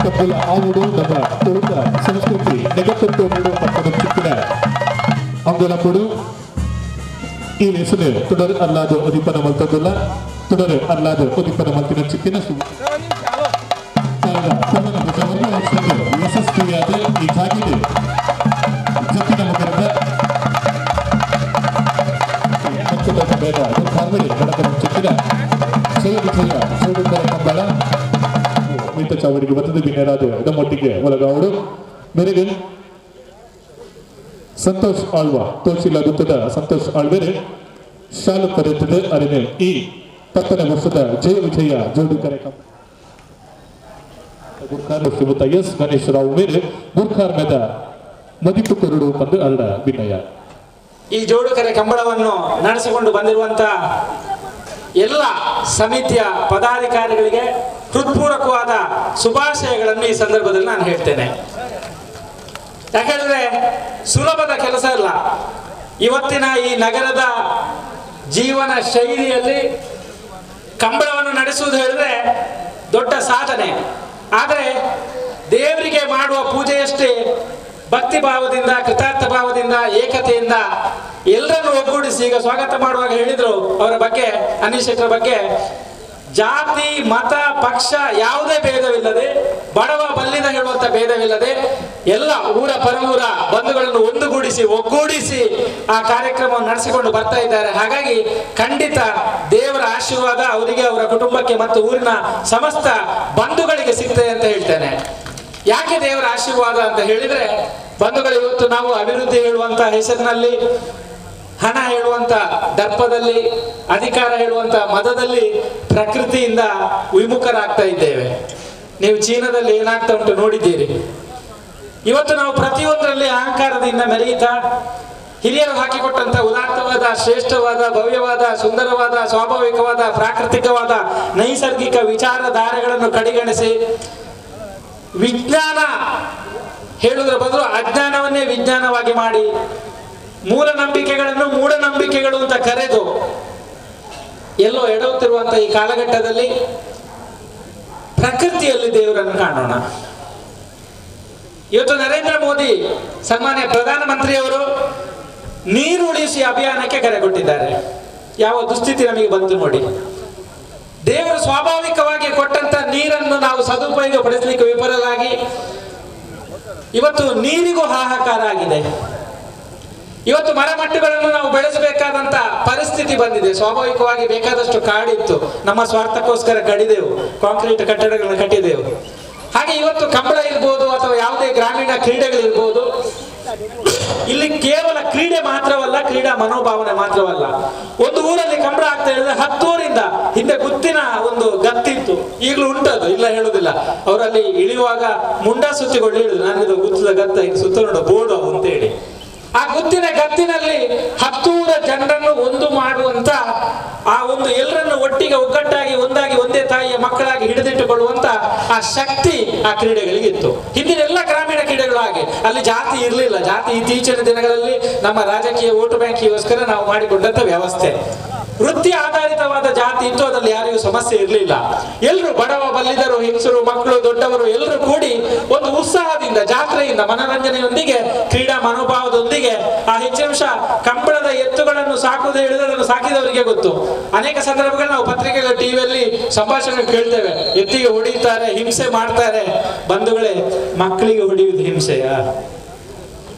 ಕಬ್ಬಲ ಆವುಡು ನಮ್ಮ ತುಳುಕ ಸಂಸ್ಕೃತಿ ನೆಗತ್ತೊಂಡು ಪಕ್ಕದ ಚಿಕ್ಕಿನ ಅಂಗಲಪುಡು ಈ ಲೇಸನೆ ತುಡರ್ ಅಲ್ಲಾದ ಉದ್ದೀಪನ ಮಲ್ತದಲ್ಲ ತುಡರ್ ಅಲ್ಲಾದ ಉದ್ದೀಪನ ಮಲ್ತಿನ ಚಿಕ್ಕಿನ ಯಶಸ್ವಿಯಾದ ಈ ಜಾಗಿದೆ ಜತ್ತಿನ ಮುಖದ ಚಿಕ್ಕಿನ ಜಯ ವಿಜಯ ಜೋಡುಕರ ಕಂಬಳ ಮಿತ್ತ ಚಾವಡಿಗೆ ಬತ್ತದ ಬಿನ್ನೆರಾದ ನಮ್ಮೊಟ್ಟಿಗೆ ಒಳಗಾವಡು. ಮೇರೆಗೆ ಸಂತೋಷ್ ಆಳ್ವ ತೋಚಿಲ ಗುತ್ತದ ಸಂತೋಷ್ ಆಳ್ವೆರೆ ಶಾಲು ಪಡೆಯುತ್ತದೆ ಅರಿನೆ ಈ 10ನೇ ವರ್ಷದ ಜಯ ವಿಜಯ ಜೋಡುಕರ ಕಂಬಳ ಗುರ್ಖಾರ್ ಶ್ರೀಮತ ಎಸ್ ಗಣೇಶ್ ರಾವ್ ಮೇರೆ ಗುರ್ಖಾರ್ ಮೇದ ಮದಿಪು ಕೊರಡು ಬಂದು ಅಲ್ಲ ವಿನಯ. ಈ ಜೋಡುಕರೆ ಕಂಬಳವನ್ನು ನಡೆಸಿಕೊಂಡು ಬಂದಿರುವಂಥ ಎಲ್ಲ ಸಮಿತಿಯ ಪದಾಧಿಕಾರಿಗಳಿಗೆ ಹೃತ್ಪೂರ್ವಕವಾದ ಶುಭಾಶಯಗಳನ್ನು ಈ ಸಂದರ್ಭದಲ್ಲಿ ನಾನು ಹೇಳ್ತೇನೆ. ಯಾಕೆಂದರೆ ಸುಲಭದ ಕೆಲಸ ಅಲ್ಲ. ಇವತ್ತಿನ ಈ ನಗರದ ಜೀವನ ಶೈಲಿಯಲ್ಲಿ ಕಂಬಳವನ್ನು ನಡೆಸುವುದು ಹೇಳಿದ್ರೆ ದೊಡ್ಡ ಸಾಧನೆ. ಆದರೆ ದೇವರಿಗೆ ಮಾಡುವ ಪೂಜೆಯಷ್ಟೇ ಭಕ್ತಿ ಭಾವದಿಂದ, ಕೃತಾರ್ಥ ಭಾವದಿಂದ, ಏಕತೆಯಿಂದ ಎಲ್ಲರನ್ನು ಒಗ್ಗೂಡಿಸಿ, ಈಗ ಸ್ವಾಗತ ಮಾಡುವಾಗ ಹೇಳಿದ್ರು ಅವರ ಬಗ್ಗೆ, ಅನಿಲ್ ಶೆಟ್ಟರ ಬಗ್ಗೆ, ಜಾತಿ ಮತ ಪಕ್ಷ ಯಾವುದೇ ಭೇದವಿಲ್ಲದೆ, ಬಡವ ಬಲ್ಲಿದ ಹೇಳುವಂತ ಭೇದವಿಲ್ಲದೆ ಎಲ್ಲ ಊರ ಪರವೂರ ಬಂಧುಗಳನ್ನು ಒಂದುಗೂಡಿಸಿ ಒಗ್ಗೂಡಿಸಿ ಆ ಕಾರ್ಯಕ್ರಮವನ್ನು ನಡೆಸಿಕೊಂಡು ಬರ್ತಾ ಇದ್ದಾರೆ. ಹಾಗಾಗಿ ಖಂಡಿತ ದೇವರ ಆಶೀರ್ವಾದ ಅವರಿಗೆ, ಅವರ ಕುಟುಂಬಕ್ಕೆ ಮತ್ತು ಊರಿನ ಸಮಸ್ತ ಬಂಧುಗಳಿಗೆ ಸಿಗ್ತದೆ ಅಂತ ಹೇಳ್ತೇನೆ. ಯಾಕೆ ದೇವರ ಆಶೀರ್ವಾದ ಅಂತ ಹೇಳಿದ್ರೆ, ಬಂಧುಗಳು, ಇವತ್ತು ನಾವು ಅಭಿವೃದ್ಧಿ ಹೇಳುವಂತ ಹೆಸರಿನಲ್ಲಿ, ಹಣ ಹೇಳುವಂತ ದರ್ಪದಲ್ಲಿ, ಅಧಿಕಾರ ಹೇಳುವಂತ ಮದದಲ್ಲಿ ಪ್ರಕೃತಿಯಿಂದ ವಿಮುಖರಾಗ್ತಾ ಇದ್ದೇವೆ. ನೀವು ಚೀನಾದಲ್ಲಿ ಏನಾಗ್ತಾ ಉಂಟು ನೋಡಿದ್ದೀರಿ. ಇವತ್ತು ನಾವು ಪ್ರತಿಯೊಂದರಲ್ಲಿ ಅಹಂಕಾರದಿಂದ ಮೆರೆಯುತ್ತಾ, ಹಿರಿಯರು ಹಾಕಿಕೊಟ್ಟಂತ ಉದಾತ್ತವಾದ, ಶ್ರೇಷ್ಠವಾದ, ಭವ್ಯವಾದ, ಸುಂದರವಾದ, ಸ್ವಾಭಾವಿಕವಾದ, ಪ್ರಾಕೃತಿಕವಾದ ನೈಸರ್ಗಿಕ ವಿಚಾರಧಾರೆಗಳನ್ನು ಕಡೆಗಣಿಸಿ ವಿಜ್ಞಾನ ಹೇಳುವುದರ ಬದಲು ಅಜ್ಞಾನವನ್ನೇ ವಿಜ್ಞಾನವಾಗಿ ಮಾಡಿ, ಮೂಢನಂಬಿಕೆಗಳನ್ನು ಮೂಢನಂಬಿಕೆಗಳು ಅಂತ ಕರೆದು ಎಲ್ಲೋ ಎಡವುತ್ತಿರುವಂತಹ ಈ ಕಾಲಘಟ್ಟದಲ್ಲಿ ಪ್ರಕೃತಿಯಲ್ಲಿ ದೇವರನ್ನು ಕಾಣೋಣ. ಇವತ್ತು ನರೇಂದ್ರ ಮೋದಿ ಸನ್ಮಾನ್ಯ ಪ್ರಧಾನಮಂತ್ರಿಯವರು ನೀರು ಉಳಿಸಿ ಅಭಿಯಾನಕ್ಕೆ ಕರೆ ಕೊಟ್ಟಿದ್ದಾರೆ. ಯಾವ ದುಸ್ಥಿತಿ ನಮಗೆ ಬಂತು ನೋಡಿ. ದೇವರು ಸ್ವಾಭಾವಿಕವಾಗಿ ಕೊಟ್ಟಂತ ನೀರನ್ನು ನಾವು ಸದುಪಯೋಗ ಪಡಿಸಲಿಕ್ಕೆ ವಿಫಲರಾಗಿ ಇವತ್ತು ನೀರಿಗೂ ಹಾಹಾಕಾರ ಆಗಿದೆ. ಇವತ್ತು ಮರಮಟ್ಟುಗಳನ್ನು ನಾವು ಬೆಳೆಸಬೇಕಾದಂತ ಪರಿಸ್ಥಿತಿ ಬಂದಿದೆ. ಸ್ವಾಭಾವಿಕವಾಗಿ ಬೇಕಾದಷ್ಟು ಕಾಡಿತ್ತು, ನಮ್ಮ ಸ್ವಾರ್ಥಕ್ಕೋಸ್ಕರ ಕಡಿದೆವು, ಕಾಂಕ್ರೀಟ್ ಕಟ್ಟಡಗಳನ್ನು ಕಟ್ಟಿದೆವು. ಹಾಗೆ ಇವತ್ತು ಕಂಬಳ ಇರ್ಬೋದು ಅಥವಾ ಯಾವುದೇ ಗ್ರಾಮೀಣ ಕ್ರೀಡೆಗಳಿರ್ಬೋದು, ಇಲ್ಲಿ ಕೇವಲ ಕ್ರೀಡೆ ಮಾತ್ರವಲ್ಲ, ಕ್ರೀಡಾ ಮನೋಭಾವನೆ ಮಾತ್ರವಲ್ಲ. ಒಂದು ಊರಲ್ಲಿ ಕಂಬಳ ಆಗ್ತಾ ಹೇಳಿದ್ರೆ 10 ಊರಿಂದ ಹಿಂದೆ ಗುತ್ತಿನ ಒಂದು ಗತ್ತಿತ್ತು, ಈಗಲೂ ಉಂಟದು, ಇಲ್ಲ ಹೇಳುದಿಲ್ಲ. ಅವರಲ್ಲಿ ಇಳಿಯುವಾಗ ಮುಂಡ ಸುತ್ತಿಕೊಂಡು ಹೇಳುದು, ನಾನಿದು ಗುತ್ತದ ಗತ್ತ ಈಗ ಸುತ್ತ ನೋಡ ಬೋರ್ಡು ಅಂತ ಹೇಳಿ. ಆ ಗುತ್ತಿನ ಗತ್ತಿನಲ್ಲಿ 10 ಊರ ಜನರನ್ನು ಒಂದು ಮಾಡುವಂತ ಆ ಒಂದು ಎಲ್ಲರನ್ನು ಒಟ್ಟಿಗೆ ಒಗ್ಗಟ್ಟಾಗಿ ಒಂದಾಗಿ ಒಂದೇ ತಾಯಿಯ ಮಕ್ಕಳಾಗಿ ಹಿಡಿದಿಟ್ಟುಕೊಳ್ಳುವಂತ ಆ ಶಕ್ತಿ ಆ ಕ್ರೀಡೆಗಳಿಗಿತ್ತು. ಹಿಂದಿನ ಎಲ್ಲ ಗ್ರಾಮೀಣ ಕ್ರೀಡೆಗಳು ಹಾಗೆ, ಅಲ್ಲಿ ಜಾತಿ ಇರಲಿಲ್ಲ. ಜಾತಿ ಇತ್ತೀಚಿನ ದಿನಗಳಲ್ಲಿ ನಮ್ಮ ರಾಜಕೀಯ ವೋಟ್ ಬ್ಯಾಂಕಿಗೋಸ್ಕರ ನಾವು ಮಾಡಿಕೊಂಡಂತ ವ್ಯವಸ್ಥೆ. ವೃತ್ತಿ ಆಧಾರಿತವಾದ ಜಾತಿ ಇತ್ತು, ಅದರಲ್ಲಿ ಯಾರಿಗೂ ಸಮಸ್ಯೆ ಇರಲಿಲ್ಲ. ಎಲ್ಲರೂ ಬಡವ ಬಲ್ಲಿದರು, ಹೆಂಗಸರು, ಮಕ್ಕಳು, ದೊಡ್ಡವರು ಎಲ್ಲರೂ ಕೂಡಿ ಒಂದು ಉತ್ಸಾಹದಿಂದ, ಜಾತ್ರೆಯಿಂದ, ಮನರಂಜನೆಯೊಂದಿಗೆ, ಕ್ರೀಡಾ ಮನೋಭಾವದೊಂದಿಗೆ ಆ ಹೆಚ್ಚಿನ ಕಂಬಳದ ಎತ್ತುಗಳನ್ನು ಸಾಕುವುದು ಹೇಳಿದ್ರೆ ಅದನ್ನು ಸಾಕಿದವರಿಗೆ ಗೊತ್ತು. ಅನೇಕ ಸಂದರ್ಭಗಳು ನಾವು ಪತ್ರಿಕೆಗಳ, ಟಿವಿಯಲ್ಲಿ ಸಂಭಾಷಣೆ ಕೇಳ್ತೇವೆ, ಎತ್ತಿಗೆ ಹೊಡೆಯುತ್ತಾರೆ, ಹಿಂಸೆ ಮಾಡ್ತಾರೆ. ಬಂಧುಗಳೇ, ಮಕ್ಕಳಿಗೆ ಹೊಡೆಯುವುದು ಹಿಂಸೆಯಾ?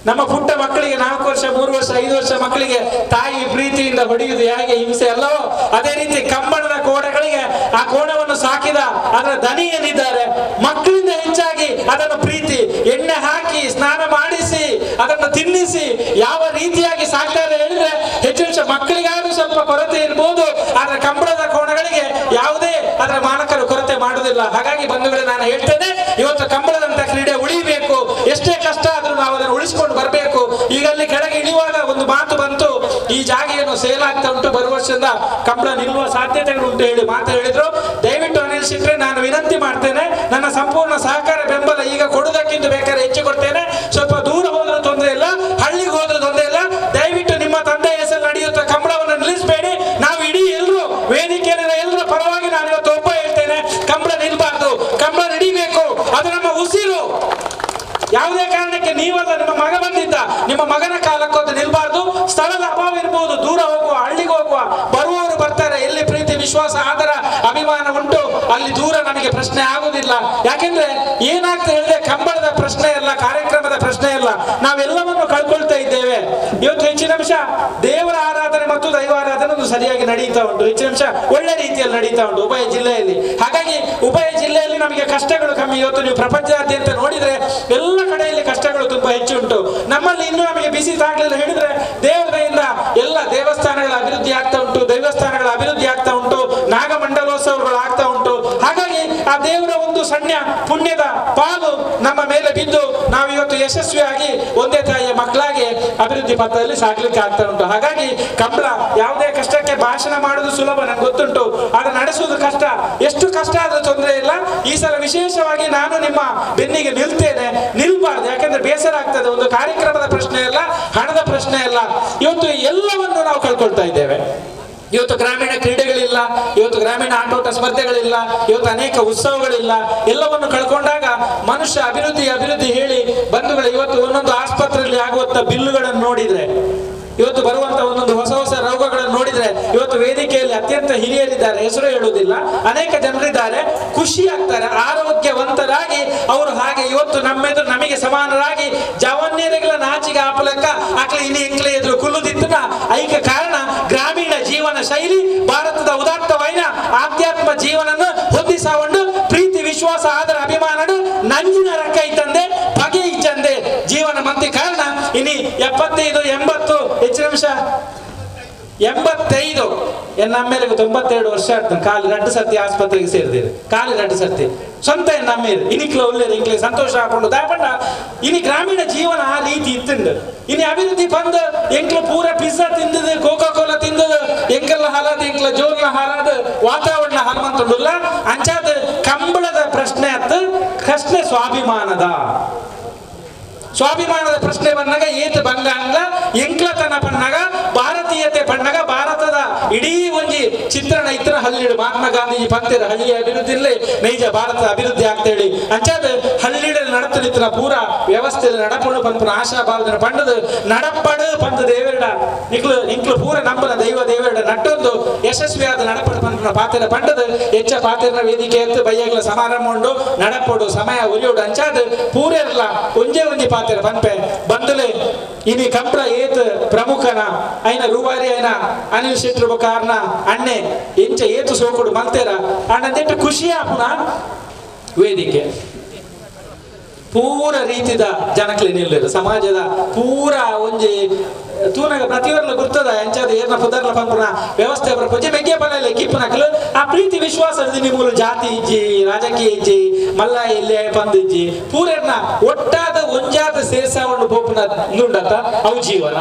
ನಮ್ಮ ಪುಟ್ಟ ಮಕ್ಕಳಿಗೆ 4 ವರ್ಷ, 3 ವರ್ಷ, 5 ವರ್ಷ ಮಕ್ಕಳಿಗೆ ತಾಯಿ ಪ್ರೀತಿಯಿಂದ ಹೊಡೆಯುವುದು ಹೇಗೆ ಹಿಂಸೆ ಅಲ್ಲವೋ, ಅದೇ ರೀತಿ ಕಂಬಳದ ಕೋಣಗಳಿಗೆ ಆ ಕೋಣವನ್ನು ಸಾಕಿದ ಅದರ ದನಿ ಏನಿದ್ದಾರೆ, ಮಕ್ಕಳಿಂದ ಹೆಚ್ಚಾಗಿ ಅದನ್ನು ಪ್ರೀತಿ, ಎಣ್ಣೆ ಹಾಕಿ ಸ್ನಾನ ಮಾಡಿಸಿ ಅದನ್ನು ತಿನ್ನಿಸಿ ಯಾವ ರೀತಿಯಾಗಿ ಸಾಕ್ತಾರೆ ಹೇಳಿದ್ರೆ, ಹೆಚ್ಚು ಮಕ್ಕಳಿಗಾದ್ರೂ ಸ್ವಲ್ಪ ಕೊರತೆ ಇರ್ಬೋದು, ಆದ್ರೆ ಕಂಬಳದ ಕೋಣಗಳಿಗೆ ಯಾವುದೇ ಅದರ ಮಾನಕರು ಕೊರತೆ ಮಾಡುವುದಿಲ್ಲ. ಹಾಗಾಗಿ ಬಂಧುಗಳೇ, ನಾನು ಹೇಳ್ತೇನೆ, ಇವತ್ತು ಕಂಬಳದಂತ ಕ್ರೀಡೆ ಉಳಿಬೇಕು. ಎಷ್ಟೇ ಕಷ್ಟ ಆದ್ರೂ ನಾವು ಅದನ್ನು ಉಳಿಸಿಕೊಂಡು ಬರಬೇಕು. ಈಗ ಅಲ್ಲಿ ಕೆಳಗೆ ಇಳಿಯುವಾಗ ಒಂದು ಮಾತು ಬಂತು, ಈ ಜಾಗ ಏನು ಸೇಲ್ ಆಗ್ತಾ ಉಂಟು, ಬರುವ ವರ್ಷದಿಂದ ಕಂಬಳ ನಿಲ್ಲುವ ಸಾಧ್ಯತೆಗಳು ಉಂಟು ಹೇಳಿ ಮಾತು ಹೇಳಿದ್ರು. ದಯವಿಟ್ಟು ಅನಿಲ್ ಶೆಟ್ಟರೆ, ನಾನು ವಿನಂತಿ ಮಾಡ್ತೇನೆ, ನನ್ನ ಸಂಪೂರ್ಣ ಸಹಕಾರ ಬೆಂಬಲ ಈಗ ಕೊಡುವುದಕ್ಕಿಂತ ಬೇಕಾದ್ರೆ ಹೆಚ್ಚು ಕೊಡ್ತೇನೆ. ಸ್ವಲ್ಪ ದೂರ ಹೋದ್ರೂ ತೊಂದರೆ ಇಲ್ಲ, ಹಳ್ಳಿಗೆ ಹೋದ್ರೂ ತೊಂದರೆ ಇಲ್ಲ. ದಯವಿಟ್ಟು ನಿಮ್ಮ ತಂದೆ ಹೆಸರು ನಡೆಯುತ್ತ ಕಂಬಳವನ್ನು ನಿಲ್ಲಿಸಬೇಡಿ. ನಾವು ಇಡೀ ಎಲ್ಲರೂ ವೇದಿಕೆಯಲ್ಲಿ ಎಲ್ಲರ ಪರವಾಗಿ ನಾನು ಇವತ್ತು ಒಬ್ಬ ಹೇಳ್ತೇನೆ, ಕಂಬಳ ನಿಲ್ಬಾರ್ದು, ಕಂಬಳ ನಡಿಬೇಕು, ಅದು ನಮ್ಮ ಉಸಿರು. ಯಾವುದೇ ಕಾರಣಕ್ಕೆ ನೀವಲ್ಲ, ನಿಮ್ಮ ಮಗ ಬಂದಿದ್ದ, ನಿಮ್ಮ ಮಗನ ಕಾಲಕ್ಕೂ ಅದು ನಿಲ್ಬಾರ್ದು. ಸ್ಥಳದ ಅಭಾವ ಇರ್ಬೋದು, ದೂರ ಹೋಗುವ, ಹಳ್ಳಿಗೆ ಹೋಗುವ, ಬರುವವರು ಬರ್ತಾರೆ. ಎಲ್ಲಿ ಪ್ರೀತಿ, ವಿಶ್ವಾಸ, ಆದರ, ಅಭಿಮಾನ ಉಂಟು ಅಲ್ಲಿ ದೂರ ನಮಗೆ ಪ್ರಶ್ನೆ ಆಗುದಿಲ್ಲ. ಯಾಕೆಂದ್ರೆ ಏನಾಗ್ತದೆ ಹೇಳಿದ್ರೆ, ಕಂಬಳದ ಪ್ರಶ್ನೆ ಅಲ್ಲ, ಕಾರ್ಯಕ್ರಮದ ಪ್ರಶ್ನೆ ಅಲ್ಲ, ನಾವೆಲ್ಲವನ್ನು ಕಳ್ಕೊಳ್ತಾ ಇದ್ದೇವೆ. ಇವತ್ತು ಹೆಚ್ಚಿನ ಅಂಶ ದೇವರ ಆರಾಧನೆ ಮತ್ತು ದೈವ ಆರಾಧನೆ ಒಂದು ಸರಿಯಾಗಿ ನಡೀತಾ ಉಂಟು, ಹೆಚ್ಚಿನ ಅಂಶ ಒಳ್ಳೆ ರೀತಿಯಲ್ಲಿ ನಡೀತಾ ಉಂಟು ಉಭಯ ಜಿಲ್ಲೆಯಲ್ಲಿ. ಹಾಗಾಗಿ ಉಭಯ ಜಿಲ್ಲೆಯಲ್ಲಿ ನಮಗೆ ಕಷ್ಟಗಳು ಕಮ್ಮಿ. ಇವತ್ತು ನೀವು ಪ್ರಪಂಚದಾದ್ಯಂತ ನೋಡಿದ್ರೆ ಎಲ್ಲ ಕಡೆಯಲ್ಲಿ ಕಷ್ಟಗಳು ತುಂಬಾ ಹೆಚ್ಚು ಉಂಟು. ನಮ್ಮಲ್ಲಿ ಇನ್ನೂ ನಮಗೆ ಬಿಸಿ ತಾಗಲಿಲ್ಲ ಹೇಳಿದ್ರೆ, ದೇವರ ದಯೆಯಿಂದ ಎಲ್ಲ ದೇವಸ್ಥಾನಗಳ ಅಭಿವೃದ್ಧಿ ಆಗ್ತಾ ಉಂಟು, ದೈವಸ್ಥಾನಗಳ ಅಭಿವೃದ್ಧಿ ಆಗ್ತಾ ಉಂಟು, ನಾಗಮಂಡಲೋತ್ಸವಗಳು ಆಗ್ತಾ ಉಂಟು. ಹಾಗಾಗಿ ಹಾಗಾಗಿ ಆ ದೇವರ ಒಂದು ಸಣ್ಣ ಪುಣ್ಯದ ಪಾಲು ನಮ್ಮ ಮೇಲೆ ಬಿದ್ದು ನಾವಿವತ್ತು ಯಶಸ್ವಿಯಾಗಿ ಒಂದೇ ತಾಯಿಯ ಮಕ್ಕಳಾಗಿ ಅಭಿವೃದ್ಧಿ ಪಥದಲ್ಲಿ ಸಾಗಲಿಕ್ಕೆ ಆಗ್ತಾ ಉಂಟು. ಹಾಗಾಗಿ ಕಂಬಳ ಯಾವುದೇ ಕಷ್ಟಕ್ಕೆ ಭಾಷಣ ಮಾಡುವುದು ಸುಲಭ, ನಂಗೆ ಗೊತ್ತುಂಟು, ಆದರೆ ನಡೆಸುವುದು ಕಷ್ಟ. ಎಷ್ಟು ಕಷ್ಟ ಆದ್ರೂ ತೊಂದರೆ ಇಲ್ಲ. ಈ ಸಲ ವಿಶೇಷವಾಗಿ ನಾನು ನಿಮ್ಮ ಬೆನ್ನಿಗೆ ನಿಲ್ತೇನೆ, ನಿಲ್ಬಾರ್ದು, ಯಾಕಂದ್ರೆ ಬೇಸರ ಆಗ್ತದೆ. ಒಂದು ಕಾರ್ಯಕ್ರಮದ ಪ್ರಶ್ನೆ ಅಲ್ಲ, ಹಣದ ಪ್ರಶ್ನೆ ಅಲ್ಲ. ಇವತ್ತು ಎಲ್ಲವನ್ನು ನಾವು ಕಳ್ಕೊಳ್ತಾ ಇದ್ದೇವೆ. ಇವತ್ತು ಗ್ರಾಮೀಣ ಕ್ರೀಡೆಗಳಿಲ್ಲ, ಇವತ್ತು ಗ್ರಾಮೀಣ ಆಟೋಟ ಸ್ಪರ್ಧೆಗಳಿಲ್ಲ, ಇವತ್ತು ಅನೇಕ ಉತ್ಸವಗಳಿಲ್ಲ. ಎಲ್ಲವನ್ನು ಕಳ್ಕೊಂಡಾಗ ಮನುಷ್ಯ ಅಭಿವೃದ್ಧಿ ಅಭಿವೃದ್ಧಿ ಹೇಳಿ ಬಂಧುಗಳು, ಇವತ್ತು ಒಂದೊಂದು ಆಸ್ಪತ್ರೆಯಲ್ಲಿ ಆಗುವಂತ ಬಿಲ್ಲುಗಳನ್ನು ನೋಡಿದ್ರೆ, ಇವತ್ತು ಬರುವಂತ ಒಂದೊಂದು ಹೊಸ ಹೊಸ ರೋಗಗಳನ್ನು ನೋಡಿದ್ರೆ, ಇವತ್ತು ವೇದಿಕೆಯಲ್ಲಿ ಅತ್ಯಂತ ಹಿರಿಯರಿದ್ದಾರೆ, ಹೆಸರು ಹೇಳುವುದಿಲ್ಲ, ಅನೇಕ ಜನರಿದ್ದಾರೆ, ಖುಷಿ ಆಗ್ತಾರೆ, ಆರೋಗ್ಯವಂತರಾಗಿ ಅವರು. ಹಾಗೆ ಇವತ್ತು ನಮ್ಮೆದುರು ನಮಗೆ ಸಮಾನರಾಗಿ ಜವನ್ಯರಿಗಳ ನಾಚಿಗೆ ಆಪಲಕ್ಕ ಅಕ್ಲೆ ಇನಿ ಎಂಕ್ಲೆ ಎದುರು ಕುಲ್ಲುದಿತ್ತನ ಐಕ ಕಾರಣ ಗ್ರಾಮೀಣ ಜೀವನ ಶೈಲಿ, ಭಾರತದ ಉದಾತ್ತವೈನ ಆಧ್ಯಾತ್ಮ ಜೀವನನ್ನು ಹೊಂದಿಸಕೊಂಡು ಪ್ರೀತಿ ವಿಶ್ವಾಸ ಆದರ ಅಭಿಮಾನಡು ನಂಜಿನ ರಕ್ಕ ಇತ್ತಂದೆ ಪಗೆ ಇಚ್ಚಂದೆ ಜೀವನ ಮಂತಿ ಕಾರಣ. ಇನಿ 75 80 ಹೆಚ್ಚು ನಿಮಿಷ 85 ಎನ್ನಮ್ಮೇಲೆಗೆ 92 ವರ್ಷ ಆಗ್ತದೆ. ಕಾಲು 2 ಸರ್ತಿ ಆಸ್ಪತ್ರೆಗೆ ಸೇರಿದಿರಿ, ಕಾಲು 2 ಸರ್ತಿ ಸ್ವಂತ ಎನ್ನಮ್ಮೇರು ಇನಿಕ್ಲ ಒಳ್ಳೆ ಇಂಕ್ಲೆ ಸಂತೋಷ ಹಾಕೊಂಡು ದಾಪಂಡ. ಇನಿ ಗ್ರಾಮೀಣ ಜೀವನ ಆ ರೀತಿ ಇತ್ತುಂಡು. ಇನಿ ಅಭಿವೃದ್ಧಿ ಬಂದು ಎಂಕ್ಲ ಪೂರ ಪಿಜ್ಜಾ ತಿಂದದು, ಕೋಕಾ ಕೋಲಾ ತಿಂದದು, ಎಂಕೆಲ್ಲ ಹಾಲಾದ ಎಂಕ್ಲ ಜೋರ್ಲ ಹಾಲಾದ ವಾತಾವರಣ ಹನುಮಂತುಂಡುಲ್ಲ. ಅಂಚಾದ ಕಂಬಳದ ಪ್ರಶ್ನೆ ಅತ್ತು ಪ್ರಶ್ನೆ ಸ್ವಾಭಿಮಾನದ ಸ್ವಾಭಿಮಾನದ ಪ್ರಶ್ನೆ ಬಂದಾಗ ಏತ ಬಂಗಾಂಗ ಎಂಕ್ಲತನ ಪಣ್ಣಾಗ ಭಾರತೀಯತೆ ಪಣ್ಣಾಗ ಭಾರತದ ಇಡೀ ಒಂಜಿ ಚಿತ್ರಣ ಇತರ ಹಳ್ಳಿಡು ಮಹಾತ್ಮ ಗಾಂಧೀಜಿ ಪಂತೆರ ಹಳ್ಳಿಯ ಅಭಿವೃದ್ಧಿ ನೈಜ ಭಾರತ ಅಭಿವೃದ್ಧಿ ಆಗ್ತೇಳಿ ಅಂಚಾದ ಹಳ್ಳಿಡಲ್ಲಿ ನಡತಲಿತ್ರ ಪೂರ ವ್ಯವಸ್ಥೆಯಲ್ಲಿ ನಡಪಡು ಪಂಪನ ಆಶಾ ಭಾವದ ಪಂಡದು ನಡಪಡು ಪಂತ ದೇವರಡ ನಿಕ್ಲು ಇಂಕ್ಲು ಪೂರ ನಂಬನ ದೈವ ದೇವರಡ ನಟ್ಟೊಂದು ಯಶಸ್ವಿಯಾದ ನಡಪಡು ಪಂಪನ ಪಾತೆರ ಪಂಡದು ಹೆಚ್ಚ ಪಾತೆರನ ವೇದಿಕೆ ಎತ್ತು ಬಯ್ಯಗಳ ಸಮಾರಂಭ ಉಂಡು ನಡಪಡು ಸಮಯ ಒಲಿಯೋಡು ಅಂಚಾದ ಪೂರೆರ್ಲ ಒಂಜೇ ಒಂಜಿ ಪಾತೆರ ಪನ್ಪೆ ಬಂದುಲೆ ಇನಿ ಕಂಪ್ರ ಏತ್ ಪ್ರಮುಖನ ಐನ ರೂವಾರಿ ಐನ ಅನಿಲ್ ಶೆಟ್ರು ಕಾರಣ ಅಣ್ಣೆ ಎಂಚ ಏತು ಸೋಕುಡು ಮಲ್ತೇರ ಅಣ್ಣಂದೆಟ್ಟು ಖುಷಿ ಆಪುನ ವೇದಿಕೆ ಪೂರ ರೀತಿದ ಜನಕ್ಲೆ ನಿಲ್ಲರು ಸಮಾಜದ ಪೂರ ಒಂಜಿ ತೂನಗ ಪ್ರತಿಯೊರ್ಲ ಗುರ್ತದ ಎಂಚಾದ ಏರ್ನ ಪುದರ್ಲ ಪಂಪುನ ವ್ಯವಸ್ಥೆ ಪೂಜೆ ಮೆಗ್ಗೆ ಪನಲೆ ಕಿಪ್ಪನಕಲು ಆ ಪ್ರೀತಿ ವಿಶ್ವಾಸ ನಿಮ್ಮೂಲು ಜಾತಿ ಇಜ್ಜಿ ರಾಜಕೀಯ ಇಜ್ಜಿ ಮಲ್ಲ ಎಲ್ಲೆ ಪಂದಿಜ್ಜಿ ಪೂರೆರ್ನ ಒಟ್ಟಾದ ಒಂಜಾದ ಸೇರ್ಸಾವಣ್ಣು ಪೋಪುನ ನುಂಡತ ಅವು ಜೀವನ.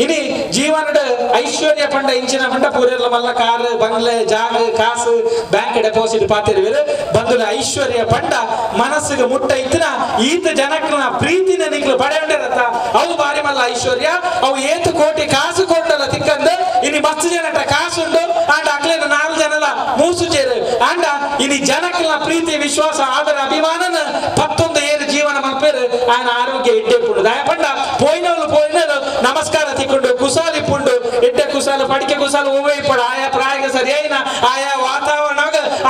ಇನಿ ಜೀವನದ ಐಶ್ವರ್ಯ ಪಂಡ ಇಂಚಿನ ಪಂಡ ಪೂರೆರ್ಲ ಮಲ್ಲ ಕಾರ್ ಬಂಗ್ಲೆ ಜಾಗ ಕಾಸು ಬ್ಯಾಂಕ್ ಡೆಪಾಸಿಟ್ ಪಾತಿರುವೆರು ಬಂದುಲ ಐಶ್ವರ್ಯ ಪಂಡ ಮನಸ್ಸಿಗೆ ಮುಟ್ಟ ಇತ್ತಿನ ಈತ ಜನಕ್ನ ಪ್ರೀತಿನ ನಿಕ್ಲು ಪಡೆಯುಂಡರತ್ತ ಅವು ಬಾರಿ ಮಲ್ಲ ಐಶ್ವರ್ಯ. ಅವು ಏತು ಕೋಟಿ ಕಾಸು ಕೊಟ್ಟಲ್ಲ ತಿಕ್ಕಂದು ಇನಿ ಮಸ್ತ್ ಜನಟ ಕಾಸುಂಡು ಆಂಡ ಅಕ್ಲೇನ 4 ಜನಲ ಮೂಸು ಚೇರು ಆಂಡ ಇನಿ ಜನಕ್ಲ ಪ್ರೀತಿ ವಿಶ್ವಾಸ ಆದರ ಅಭಿಮಾನನ 19 ಏರು ಜೀವನ ಮಲ್ಪೇರು ఆయన ಆರೋಗ್ಯ ಎಡ್ಡೆ ದಯಪಂಡ ಪೋಯಿನವಳು ಪೋಯಿನರು ನಮಸ್ಕಾರ ತಿಕ್ಕೊಂಡು ಕುಸಾಲಿ ಪುಂಡು ಎಡ್ಡೆ ಕುಸಾಲು ಪಡಿಕೆ ಕುಸಾಲು ಓವೇ ಇಪ್ಪಡು ಆಯಾ ಪ್ರಾಯಗ ಸರಿಯಾಯಿನ ಆಯಾ ವಾತಾವರಣ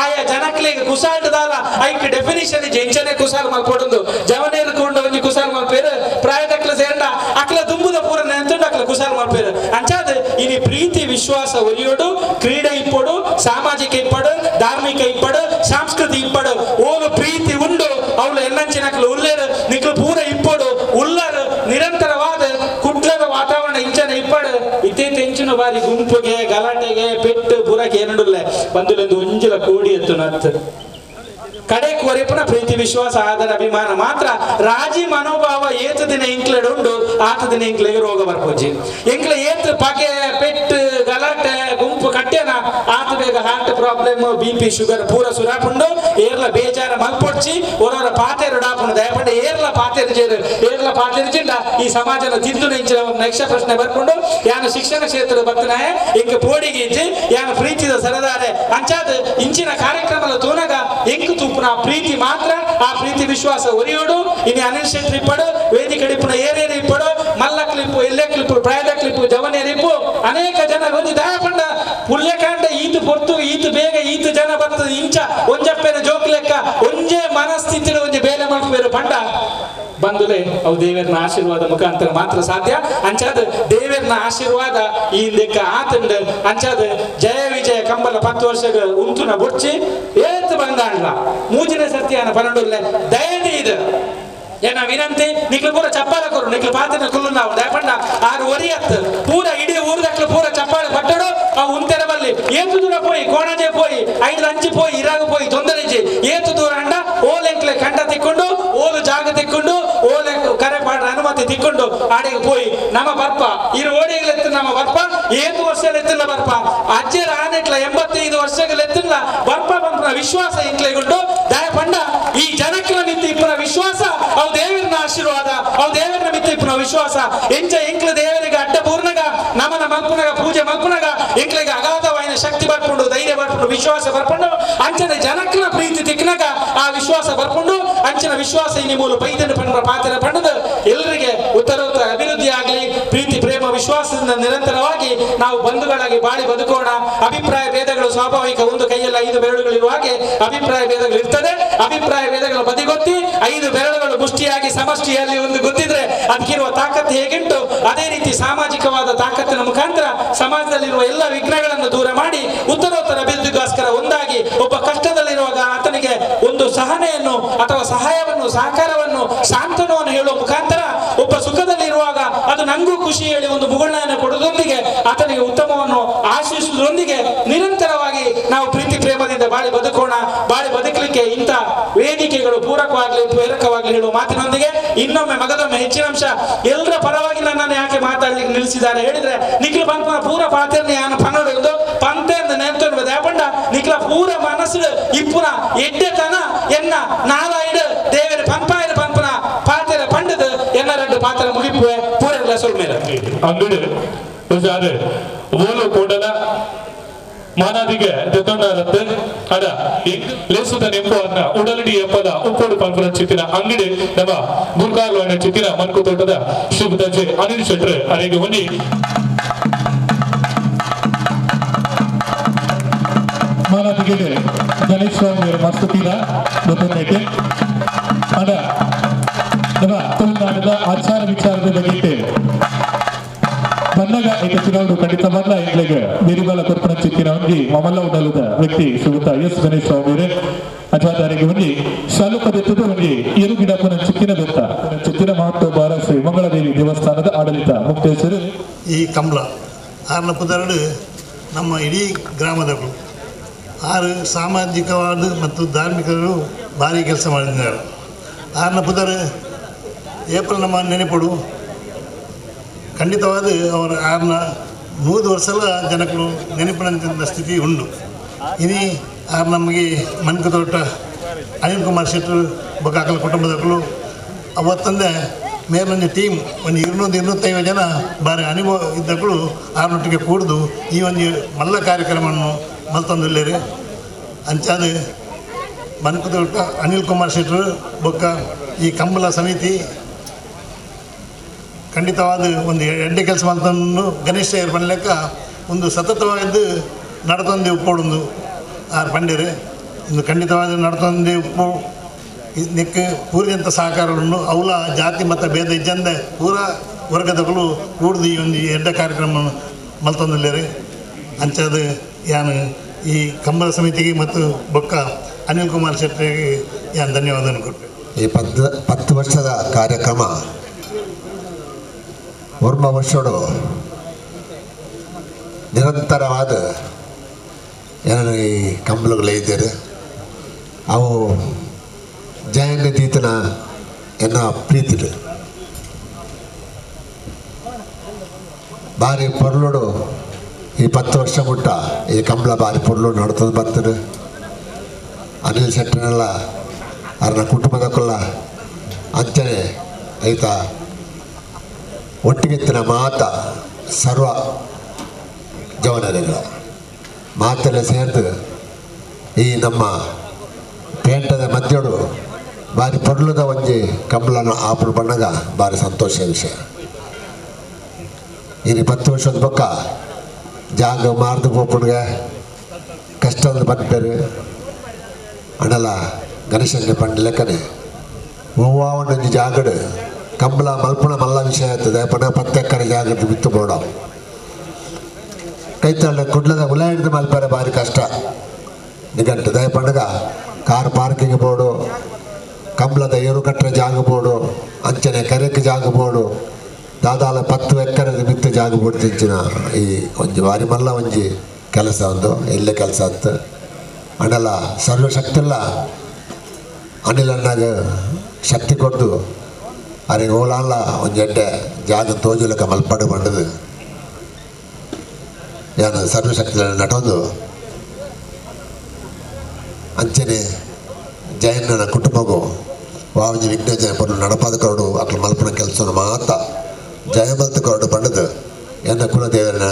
ಆಯಾ ಜನಕ್ಲಿಗೆ ಕುಸಾಲ್ಟದಾಲ ಐಕ್ ಡೆಫಿನಿಷನ್ ಎಂಚನೆ ಕುಸಾಲು ಮಲ್ಪೊಡುಂದು ಜವನೇರು ಕೊಂಡು ಒಂಜಿ ಕುಸಾಲು ಮಲ್ಪೇರು ಪ್ರಾಯದಕ್ಲ ಸೇರಂಡ ಅಕ್ಲ ದುಂಬುದ ಪೂರ ನೆಂತುಂಡು ಅಕ್ಲ ಕುಸಾಲು ಮಲ್ಪೇರು ಅಂಚಾದ ಇನಿ ಪ್ರೀತಿ ವಿಶ್ವಾಸ ಒಲಿಯೋಡು ಕ್ರೀಡೆ ಇಪ್ಪಡು ಸಾಮಾಜಿಕ ಇಪ್ಪಡು ಧಾರ್ಮಿಕ ಇಪ್ಪಡು ಸಾಂಸ್ಕೃತಿಕ ಇಪ್ಪಡು ಓಲು ಪ್ರೀತಿ ಉಂಡು ಅವಳು ಎನ್ನಂಚಿನಕ್ಲು ಉಲ್ಲೇರು ನಿಕ್ಲು ಪೂರ ಇಪ್ಪಡು ಉಲ್ಲರು ನಿರಂತರವಾದ ಕುಡ್ಲದ ವಾತಾವರಣ ಇಂಚನ ಇಪ್ಪಡು ಇತ್ತೇತ ಇಂಚಿನ ಬಾರಿ ಗುಂಪುಗೆ ಗಲಾಟೆಗೆ ಪೆಟ್ಟು ಪೂರಕ್ಕೆ ಏನುಡುಲ್ಲೆ ಬಂದುಲೆಂದು ಒಂಜಿಲ ಕೂಡಿ ಎತ್ತು ನತ್ತು ಕಡೆ ಕೊರೆಪುನ ಪ್ರೀತಿ ವಿಶ್ವಾಸ ಆದರ ಅಭಿಮಾನ ಮಾತ್ರ ರಾಜಿ ಮನೋಭಾವ ಏತು ದಿನ ಇಂಕ್ಲೆಡ್ ಉಂಡು ಆತ ದಿನ ಇಂಕ್ಲೆಗೆ ರೋಗ ಬರ್ಪೋಜಿ ಇಂಕ್ಲೆ ಏತು ಪಗೆ ಪೆಟ್ಟು ಗಲಾಟೆ ಗುಂಪು ಕಟ್ಟೆನ ಆತ ಬೇಗ heart problem B P sugar ಪೂರ ಸುರಾಪುಂಡು ಏರ್ಲ ಬೇಜಾರ ಮಲ್ಪೊಡ್ಚಿ ಒರೊರ ಪಾತೆರು ಡಾಪುಂಡು ದಯಪಂಡ ಏರ್ಲ ಪಾತೆರು ಜೇರು ಏರ್ಲ ಪಾತೆರು ಚಿಂಡ ಈ ಸಮಾಜದ ತಿಂದು ಇಂಚಿನ ನೆಕ್ಸ್ಟ್ ಪ್ರಶ್ನೆ ಬರ್ಕೊಂಡು ಯಾನ ಶಿಕ್ಷಣ ಕ್ಷೇತ್ರದ ಬರ್ತನಾಯ ಇಂಕ ಪೋಡಿಗೆ ಇಂಚಿ ಯಾನ ಪ್ರೀತಿದ ಸರದಾರೆ ಅಂಚಾದ ಇಂಚಿನ ಕಾರ್ಯಕ್ರಮದ ತೂನಗ ಎಂಕು ತೂಪುನ ಪ್ರೀತಿ ಮಾತ್ರ ಆ ಪ್ರೀತಿ ವಿಶ್ವಾಸ ಒರಿಯೋಡು ಇನಿ ಅನಿಲ್ ಶೆಟ್ಟಿ ಇಪ್ಪಡು ವೇದಿಕೆ ಇಪ್ಪುನ ಏರೇರು ಇಪ್ಪಡು ಮಲ್ಲ ಕ್ಲಿಪ್ಪು ಎಲ್ಲೆ ಕ್ಲಿಪ್ಪು ಪ್ರಾಯದ ಕ್ಲಿಪ್ಪು ಜವನೇರಿಪ್ಪು ಅನೇಕ ಜನ ಒಂದು ದಯಪಂಡ ಪುಲ್ಯಕಾಂಡ ಈತು ಪೊರ್ತು ಈತು ಬೇಗ ಈತು ಜನ ಬರ್ತದೆ ಇಂಚ ಒಂಜಪ್ಪೆನ ಜೋಕ್ ಲೆಕ್ಕ ಒಂಜೇ ಮನಸ್ಥಿತಿನ ಒಂಜಿ ಬೇಲೆ ಮಾಡ್ಬೇರು ಪಂಡ ಬಂದುಲೆ ಅವು ದೇವರನ ಆಶೀರ್ವಾದ ಮುಖಾಂತರ ಮಾತ್ರ ಸಾಧ್ಯ. ಅಂಚಾದ ದೇವರನ ಆಶೀರ್ವಾದ ಈ ಲೆಕ್ಕ ಆತಂಡ ಅಂಚಾದ ಜಯ ವಿಜಯ ಕಂಬಲ 10 ವರ್ಷ ಉಂತುನ ಬೊಡ್ಚಿ ಏತ್ ಬಂದಾಂಡ್ಲ ಮೂಜಿನ ಸತ್ಯಾನ ಪನ್ನೊಂಡುಲ್ಲೆ ದಯನಿ ಇದು ಏನ ವಿನಂತಿ ನಿಕ್ಲು ಪೂರ ಚಪ್ಪಾಳೆ ಕೊರು ನಿಕ್ಲು ಪಾತಿನ ಕುಲ್ಲು ನಾವು ದಯಪಂಡ ಆರು ಒರಿಯತ್ ಪೂರ ಇಡೀ ಊರ್ದಕ್ಲು ಪೂರ ಚಪ್ಪಾಳೆ ಪಟ್ಟಡು ಅವು ಉಂತೆರ ಬಲ್ಲಿ ಏತು ದೂರ ಪೋಯಿ ಕೋಣಜೆ ಪೋಯಿ ಐದು ಅಂಚಿ ಪೋಯಿ ಇರಾಗ ಪೋಯಿ ತೊಂದರೆ ಏತು ದೂರ ಅಂಡ ಓಲೆಂಕ್ಲೆ ಕಂಡ ತಿಕ್ಕೊಂಡು ಓಲು ಜಾಗ ತಿಕ್ಕೊಂಡು ಓಲೆ ಕರೆ ಪಾಡ್ರ ಅನುಮತಿ ತಿಕ್ಕೊಂಡು ಆಡೆಗೆ ಪೋಯಿ ನಮ್ಮ ಬರ್ಪ ಇರು ಓಡೆಗಲೆತ್ತು ನಮ್ಮ ಬರ್ಪ ಏತು ವರ್ಷಲೆತ್ತಿಲ್ಲ ಬರ್ಪ ಅಜ್ಜರ ಆನೆಟ್ಲ 85 ವರ್ಷಗಳೆತ್ತಿಲ್ಲ ಬರ್ಪ ಬಂದ ವಿಶ್ವಾಸ ಇಂಕ್ಲೆಗುಂಡು ದಯ ಪಂಡ ಈ ಜನಕ್ಕಿನ ಮಿತ್ತಿ ಇಪ್ಪನ ವಿಶ್ವಾಸ ಅವು ದೇವರನ ಆಶೀರ್ವಾದ ಅವು ದೇವರನ ಮಿತ್ತಿ ಇಪ್ಪನ ವಿಶ್ವಾಸ ಎಂಚ ಎಂಕ್ಲ ದೇವರಿಗೆ ಅಡ್ಡ ಪೂರ್ಣಗ ನಮನ ಮಲ್ಪುನಗ ಪೂಜೆ ಮಲ್ಪುನಗ ಎಂಕ್ಲೆಗೆ ಅಗಾಧವಾಯಿನ ಶಕ್ತಿ ಬರ್ಪುಂಡು ಧೈರ್ಯ ಬರ್ಪುಂಡು ವಿಶ್ವಾಸ ಬರ್ಪುಂಡು ಅಂಚನೆ ಜನಕ್ಕಿನ ಪ್ರೀತಿ ತಿಕ್ನಗ ಆ ವಿಶ್ವಾಸ ಬರ್ಪುಂಡು ಅಂಚಿನ ವಿಶ್ವಾಸ ಇಲ್ಲಿ ಮೂಲ ಬೈದನ್ನು ಪಂಡ ಪಾತ್ರ ಪಂಡದ ಎಲ್ಲರಿಗೆ ಉತ್ತರೋತ್ತರ ಅಭಿವೃದ್ಧಿ ಆಗಲಿ ಪ್ರೀತಿ ಪ್ರೇಮ ವಿಶ್ವಾಸದಿಂದ ನಿರಂತರವಾಗಿ ನಾವು ಬಂಧುಗಳಾಗಿ ಬಾಳಿ ಬದುಕೋಣ. ಅಭಿಪ್ರಾಯ ಭೇದಗಳು ಸ್ವಾಭಾವಿಕ, ಒಂದು ಕೈಯಲ್ಲಿ 5 ಬೆರಳುಗಳಿರುವ ಹಾಗೆ ಅಭಿಪ್ರಾಯ ಭೇದಗಳು ಇರ್ತದೆ. ಅಭಿಪ್ರಾಯ ಭೇದಗಳ ಬದಿಗೊತ್ತಿ 5 ಬೆರಳುಗಳು ಮುಷ್ಟಿಯಾಗಿ ಸಮಷ್ಟಿಯಲ್ಲಿ ಒಂದು ಗೊತ್ತಿದ್ರೆ ಅದಕ್ಕಿರುವ ತಾಕತ್ತು ಹೇಗುಂಟು ಅದೇ ರೀತಿ ಸಾಮಾಜಿಕವಾದ ತಾಕತ್ತಿನ ಮುಖಾಂತರ ಸಮಾಜದಲ್ಲಿರುವ ಎಲ್ಲ ವಿಘ್ನಗಳನ್ನು ದೂರ ಮಾಡಿ ಉತ್ತರೋತ್ತರ ಅಭಿವೃದ್ಧಿಗೋಸ್ಕರ ಒಂದಾಗಿ ಒಬ್ಬ ಕಷ್ಟದಲ್ಲಿರುವಾಗ ಆತನಿಗೆ ಒಂದು ಸಹನೆಯನ್ನು ಅಥವಾ ಸಹಾಯವನ್ನು ಸಹಕಾರವನ್ನು ಸಾಂತ್ವನವನ್ನು ಹೇಳುವ ಮುಖಾಂತರ ಒಬ್ಬ ಸುಖದಲ್ಲಿರುವಾಗ ಅದು ನಂಗೂ ಖುಷಿ ಹೇಳಿ ಒಂದು ಮುಗುಳ್ನನ್ನು ಕೊಡುವುದರೊಂದಿಗೆ ಆತನಿಗೆ ಉತ್ತಮವನ್ನು ಆಶಿಸುವುದರೊಂದಿಗೆ ನಿರಂತರವಾಗಿ ನಾವು ಪ್ರೀತಿ ಪ್ರೇಮದಿಂದ ಬಾಳಿ ಬದುಕೋಣ. ಬಾಳಿ ಬದುಕಲಿಕ್ಕೆ ಇಂಥ ವೇದಿಕೆಗಳು ಪೂರಕವಾಗಲಿ ಪ್ರೇರಕವಾಗಲಿ ಹೇಳುವ ಮಾತಿನೊಂದಿಗೆ ಇನ್ನೊಮ್ಮೆ ಮಗದೊಮ್ಮೆ ಹೆಚ್ಚಿನ ಅಂಶ ಎಲ್ಲರ ಪರವಾಗಿ ನನ್ನನ್ನು ಯಾಕೆ ಮಾತಾಡ್ಲಿಕ್ಕೆ ನಿಲ್ಲಿಸಿದ್ದಾರೆ ಹೇಳಿದ್ರೆ ನಿಖಿಲ ಪಂಪನ ಪೂರ ಪಾತ್ರ ಯಾನು ಪನ್ನೊಂದು ಪಂತೆಂದು ನೆನ್ತೊಂದು ದೇಪಂಡ ನಿಖಿಲ ಪೂರ ಮನಸ್ಸು ಇಪ್ಪುನ ಎಡ್ಡೆತನ ಎನ್ನ ನಾಲಾಯ್ಡು ದೇವರ ಪಂಪಾಯರ ಪಂಪನ ಪಾತ್ರ ಪಂಡದು ಎನ್ನ రెండు ಪಾತ್ರ ಮುಗಿಪುವೆ ಪೂರೆಲ್ಲ ಸೊಲ್ಮೇಲೆ ಅಂಗಡಿ ಹುಷಾರು ಓಲು ಕೂಡಲ ಮಾನಾದಿಗೆ ದೆತ್ತೊಂಡರತ್ತೆ ಅಡ ಲೇಸುದ ನೆಂಪುವನ್ನ ಉಡಲಡಿ ಎಪ್ಪದ ಉಪ್ಪೋಡು ಪಂಪನ ಚಿತ್ತಿನ ಅಂಗಡಿ ನಮ್ಮ ಗುರ್ಕಾರ್ಲೋಣ ಚಿತ್ತಿನ ಮನ್ಕು ತೋಟದ ಶ್ರೀಮುತಜೆ ಅನಿಲ್ ಶೆಟ್ರು ಅರೆಗೆ ಹೊಂದಿ ಮಾನಾದಿಗೆ ಗಣೇಶ್ ಸ್ವಾಮಿ ಮಸ್ತುತಿನ ಗೊತ್ತೊಂದೈತೆ ಅಡ ನಮ್ಮ ತುಳುನಾಡಿನ ಆಚಾರ ವಿಚಾರದ ಬಗ್ಗೆ ಬಂದಾಗ ಐತ ಚುನಾವಣೆ ಖಂಡಿತ ಮೊದಲ ಎಂಗ್ಲಿಗೆ ಬೇರಿಬಾಲ ಕೊರ್ಪಣ ಚಿತ್ತಿನ ಒಂಜಿ ಮಮಲ್ಲ ಉಡಲದ ವ್ಯಕ್ತಿ ಶ್ರೀಯುತ ಎಸ್ ಗಣೇಶ್ ಸ್ವಾಮಿ ಅಚಾಚಾರಿಗೆ ಒಂಜಿ ಶಾಲು ಪದೆತ್ತದ ಒಂಜಿ ಎರು ಗಿಡಪನ ಚಿತ್ತಿನ ಬೆತ್ತ ಚಿತ್ತಿನ ಮಹತ್ವ ಬಾರ ಶ್ರೀ ಮಂಗಳದೇವಿ ದೇವಸ್ಥಾನದ ಆಡಳಿತ ಮುಕ್ತೇಶ್ವರ ಈ ಕಂಬಳ ಆರನ ಪುದರಡು ನಮ್ಮ ಇಡೀ ಗ್ರಾಮದವರು ಆರು ಸಾಮಾಜಿಕವಾದ ಮತ್ತು ಧಾರ್ಮಿಕರು ಭಾರಿ ಕೆಲಸ ಮಾಡಿದ್ದಾರೆ. ಆರನ ಪುದರ್ ಏಪ್ರಿಲ್ ನಮ್ಮ ನೆನಪಡು ಖಂಡಿತವಾದ ಅವರ ಆರನ 100 ವರ್ಷಲ ಜನಗಳು ನೆನಪಿನಂತ ಸ್ಥಿತಿ ಉಂಡು. ಇನಿ ಆರು ನಮಗೆ ಮನ್ಕತೋಟ ಅನಿಲ್ ಕುಮಾರ್ ಶೆಟ್ಟರು ಬೊಕ್ಕಾಕಲ ಕುಟುಂಬದಕ್ಕಳು ಅವತ್ತಂದೆ ಮೇಲೊಂದು ಟೀಮ್ ಒಂದು 200-250 ಜನ ಬಾರಿ ಅನುಭವ ಇದ್ದಕ್ಕಳು ಆರನೊಟ್ಟಿಗೆ ಕೂಡಿದು ಈ ಒಂದು ಮಲ್ಲ ಕಾರ್ಯಕ್ರಮವನ್ನು ಮಲ್ತಂದುಲ್ಲೇರು. ಅಂಚಾದ ಮನ್ಕತೋಟ ಅನಿಲ್ ಕುಮಾರ್ ಶೆಟ್ಟರು ಬೊಕ್ಕ ಈ ಕಂಬಳ ಸಮಿತಿ ಖಂಡಿತವಾದ ಒಂದು ಎಡ್ಡೆ ಕೆಲಸ ಮಾಡ್ತಂದು ಗಣೇಶ ಪಂಡ್ಲೆಕ್ಕ ಒಂದು ಸತತವಾಗಿದ್ದು ನಡತೊಂದು ಉಪ್ಪೋಡೊಂದು ಆರು ಪಂಡಿರು ಒಂದು ಖಂಡಿತವಾದ ನಡತೊಂದು ಉಪ್ಪು ನಿಕ್ಕ ಪೂರ್ಯಂತ ಸಹಕಾರವನ್ನು ಅವಲ ಜಾತಿ ಮತ್ತು ಭೇದ ಇಜ್ಜಂದೆ ಪೂರ ವರ್ಗದಗಳು ಕೂಡ್ದು ಈ ಒಂದು ಎಡ್ಡೆ ಕಾರ್ಯಕ್ರಮ ಮಲ್ತೊಂದುಲ್ಲೇರು. ಅಂಚಾದ ಯಾನು ಈ ಕಂಬಳ ಸಮಿತಿಗೆ ಮತ್ತು ಬೊಕ್ಕ ಅನಿಲ್ ಕುಮಾರ್ ಶೆಟ್ಟಿಗೆ ಯಾನು ಧನ್ಯವಾದ ಕೊಟ್ಟೆ. ಈ 10 ವರ್ಷದ ಕಾರ್ಯಕ್ರಮ ವರ್ಮ ವರ್ಷಡು ನಿರಂತರವಾದ ಏನಾರು ಈ ಕಂಬಳಗಳು ಇದ್ದಾರೆ ಅವು ಜಯಣ್ಣ ತೀತನ ಎನ್ನ ಪ್ರೀತಿ ಭಾರಿ ಪೊರ್ಲುಡು ಈ 10 ವರ್ಷ ಮುಟ್ಟ ಈ ಕಂಬಳ ಭಾರಿ ಪೊರ್ಲು ನಡ್ತದೆ ಬರ್ತದೆ. ಅನಿಲ್ ಶೆಟ್ಟನೆಲ್ಲ ಅವರ ಕುಟುಂಬದಕ್ಕೆಲ್ಲ ಅಂಚನೆ ಐತಾ ಒಟ್ಟಿಗೆತ್ತಿನ ಮಾತ ಸರ್ವ ಜವನರಿಗಳ ಮಾತೆಲ್ಲ ಸೇರಿದು ಈ ನಮ್ಮ ಪೇಂಟದ ಮಧ್ಯಡು ಭಾರಿ ಪೊರ್ಲುದ ಒಂಜಿ ಕಂಬಳನ ಆಪುಡು ಬಣ್ಣಗ ಭಾರಿ ಸಂತೋಷ ವಿಷಯ. ಇನ್ನು 10 ವರ್ಷದ ಪಕ್ಕ ಜಾಗ ಮಾರ್ದು ಪೋಪುಡ್ಗೆ ಕಷ್ಟದ ಬಂದ್ಪೇರು ಅಣಲ ಗಣೇಶನ ಪಂಡ ಲೆಕ್ಕನೆ ಒಂಜಿ ಜಾಗಡು ಕಂಬಳ ಮಲ್ಪುಣ ಮಲ್ಲ ವಿಷಯ ಆಗ್ತದೆ. ಪಣ 10 ಎಕರೆ ಜಾಗದ ಬಿತ್ತು ಬೋಡ ಕೈತಾಳ ಕುಡ್ಲದ ಉಲ ಹಿಡಿದು ಮಲ್ಪಾರೆ ಭಾರಿ ಕಷ್ಟ ನಿಗಂಟು. ದಯ ಪಂಡಗ ಕಾರ್ ಪಾರ್ಕಿಂಗ್ ಬೋರ್ಡು ಕಂಬಳದ ಏರು ಕಟ್ಟರೆ ಜಾಗ ಬೋರ್ಡು ಅಂಚನೆ ಕರೆಕ್ ಜಾಗ ಬೋರ್ಡು ದಾದಾಲ 10 ಎಕರೆ ಮಿತ್ತು ಜಾಗ ಬೋರ್ಡು ತಿಂಚಿನ ಈ ಒಂಜಿ ಭಾರಿ ಮಲ್ಲ ಒಂಜಿ ಕೆಲಸ ಒಂದು ಎಲ್ಲೇ ಕೆಲಸ ಆಯ್ತು ಅಂಡಲ ಸರ್ವಶಕ್ತಿಲ್ಲ ಅನಿಲ್ ಅಣ್ಣಾಗ ಶಕ್ತಿ ಕೊಡ್ದು ಅರೆ ಓಲಾಲ ಒಂದು ಎಡ್ಡೆ ಜಾಗ ತೋಜುಲಕ ಮಲ್ಪಾಡು ಬಂಡದು ಯಾನು ಸರ್ವಶಕ್ತಿ ನಟೊಂದು ಅಂಚನೆ ಜಯಣ್ಣನ ಕುಟುಂಬಗೂ ವಾವಂಜಿ ವಿಘ್ನ ಜಯ ಪೊರ್ಲು ನಡಪಾದ ಕೊರಡು ಅಕ್ಲು ಮಲ್ಪನ ಕೆಲಸ ಮಾತ ಜಯಮಲ್ತ ಕೊರಡು ಬಂಡದು ಎನ್ನ ಕುಲದೇವರನ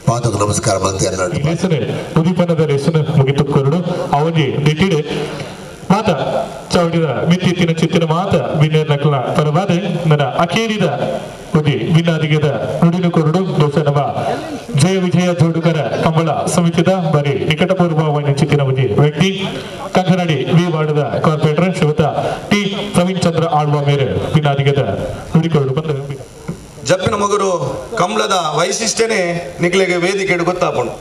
ಪಾದకు ನಮಸ್ಕಾರ ಮಾಡ್ತೀನಿ. ಉದೀಪನದ ಲೇಸನು ಮುಗಿತು ಕೊರಡು ಅವನಿ ನಿಟ್ಟಿಡೆ ಮಾತ ಚಾವಡಿದ ಮಿತ್ತಿತ್ತಿನ ಚಿತ್ತಿನ ಮಾತ ವಿನಯ ನಕಲ ಪರವಾದ ನನ್ನ ಅಕೇರಿದ ಉದಿ ವಿನಾದಿಗೆದ ನುಡಿನು ಕೊರಡು ದೋಷನವ ಜಯ ವಿಜಯ ಜೋಡುಕರ ಕಂಬಳ ಸಮಿತಿದ ಬರಿ ನಿಕಟಪೂರ್ವ ಚಿತ್ತಿನ ಉದಿ ವ್ಯಕ್ತಿ ಕಂಕನಾಡಿ ವಿ ವಾರ್ಡದ ಕಾರ್ಪೊರೇಟರ್ ಶ್ರೀಮತ ಟಿ ಪ್ರವೀಣ್ ಚಂದ್ರ ಆಳ್ವ ಮೇರೆ ವಿನಾದಿಗೆದ ನುಡಿಕೊರಡು ಬಂದು ಜಪ್ಪಿನ ಮಗುರು ಕಮಲದ ವೈಶಿಷ್ಟ್ಯನೇ ನಿಕ್ಲೆಗೆ ವೇದಿಕೆ ಗೊತ್ತಾಪುಂಡು.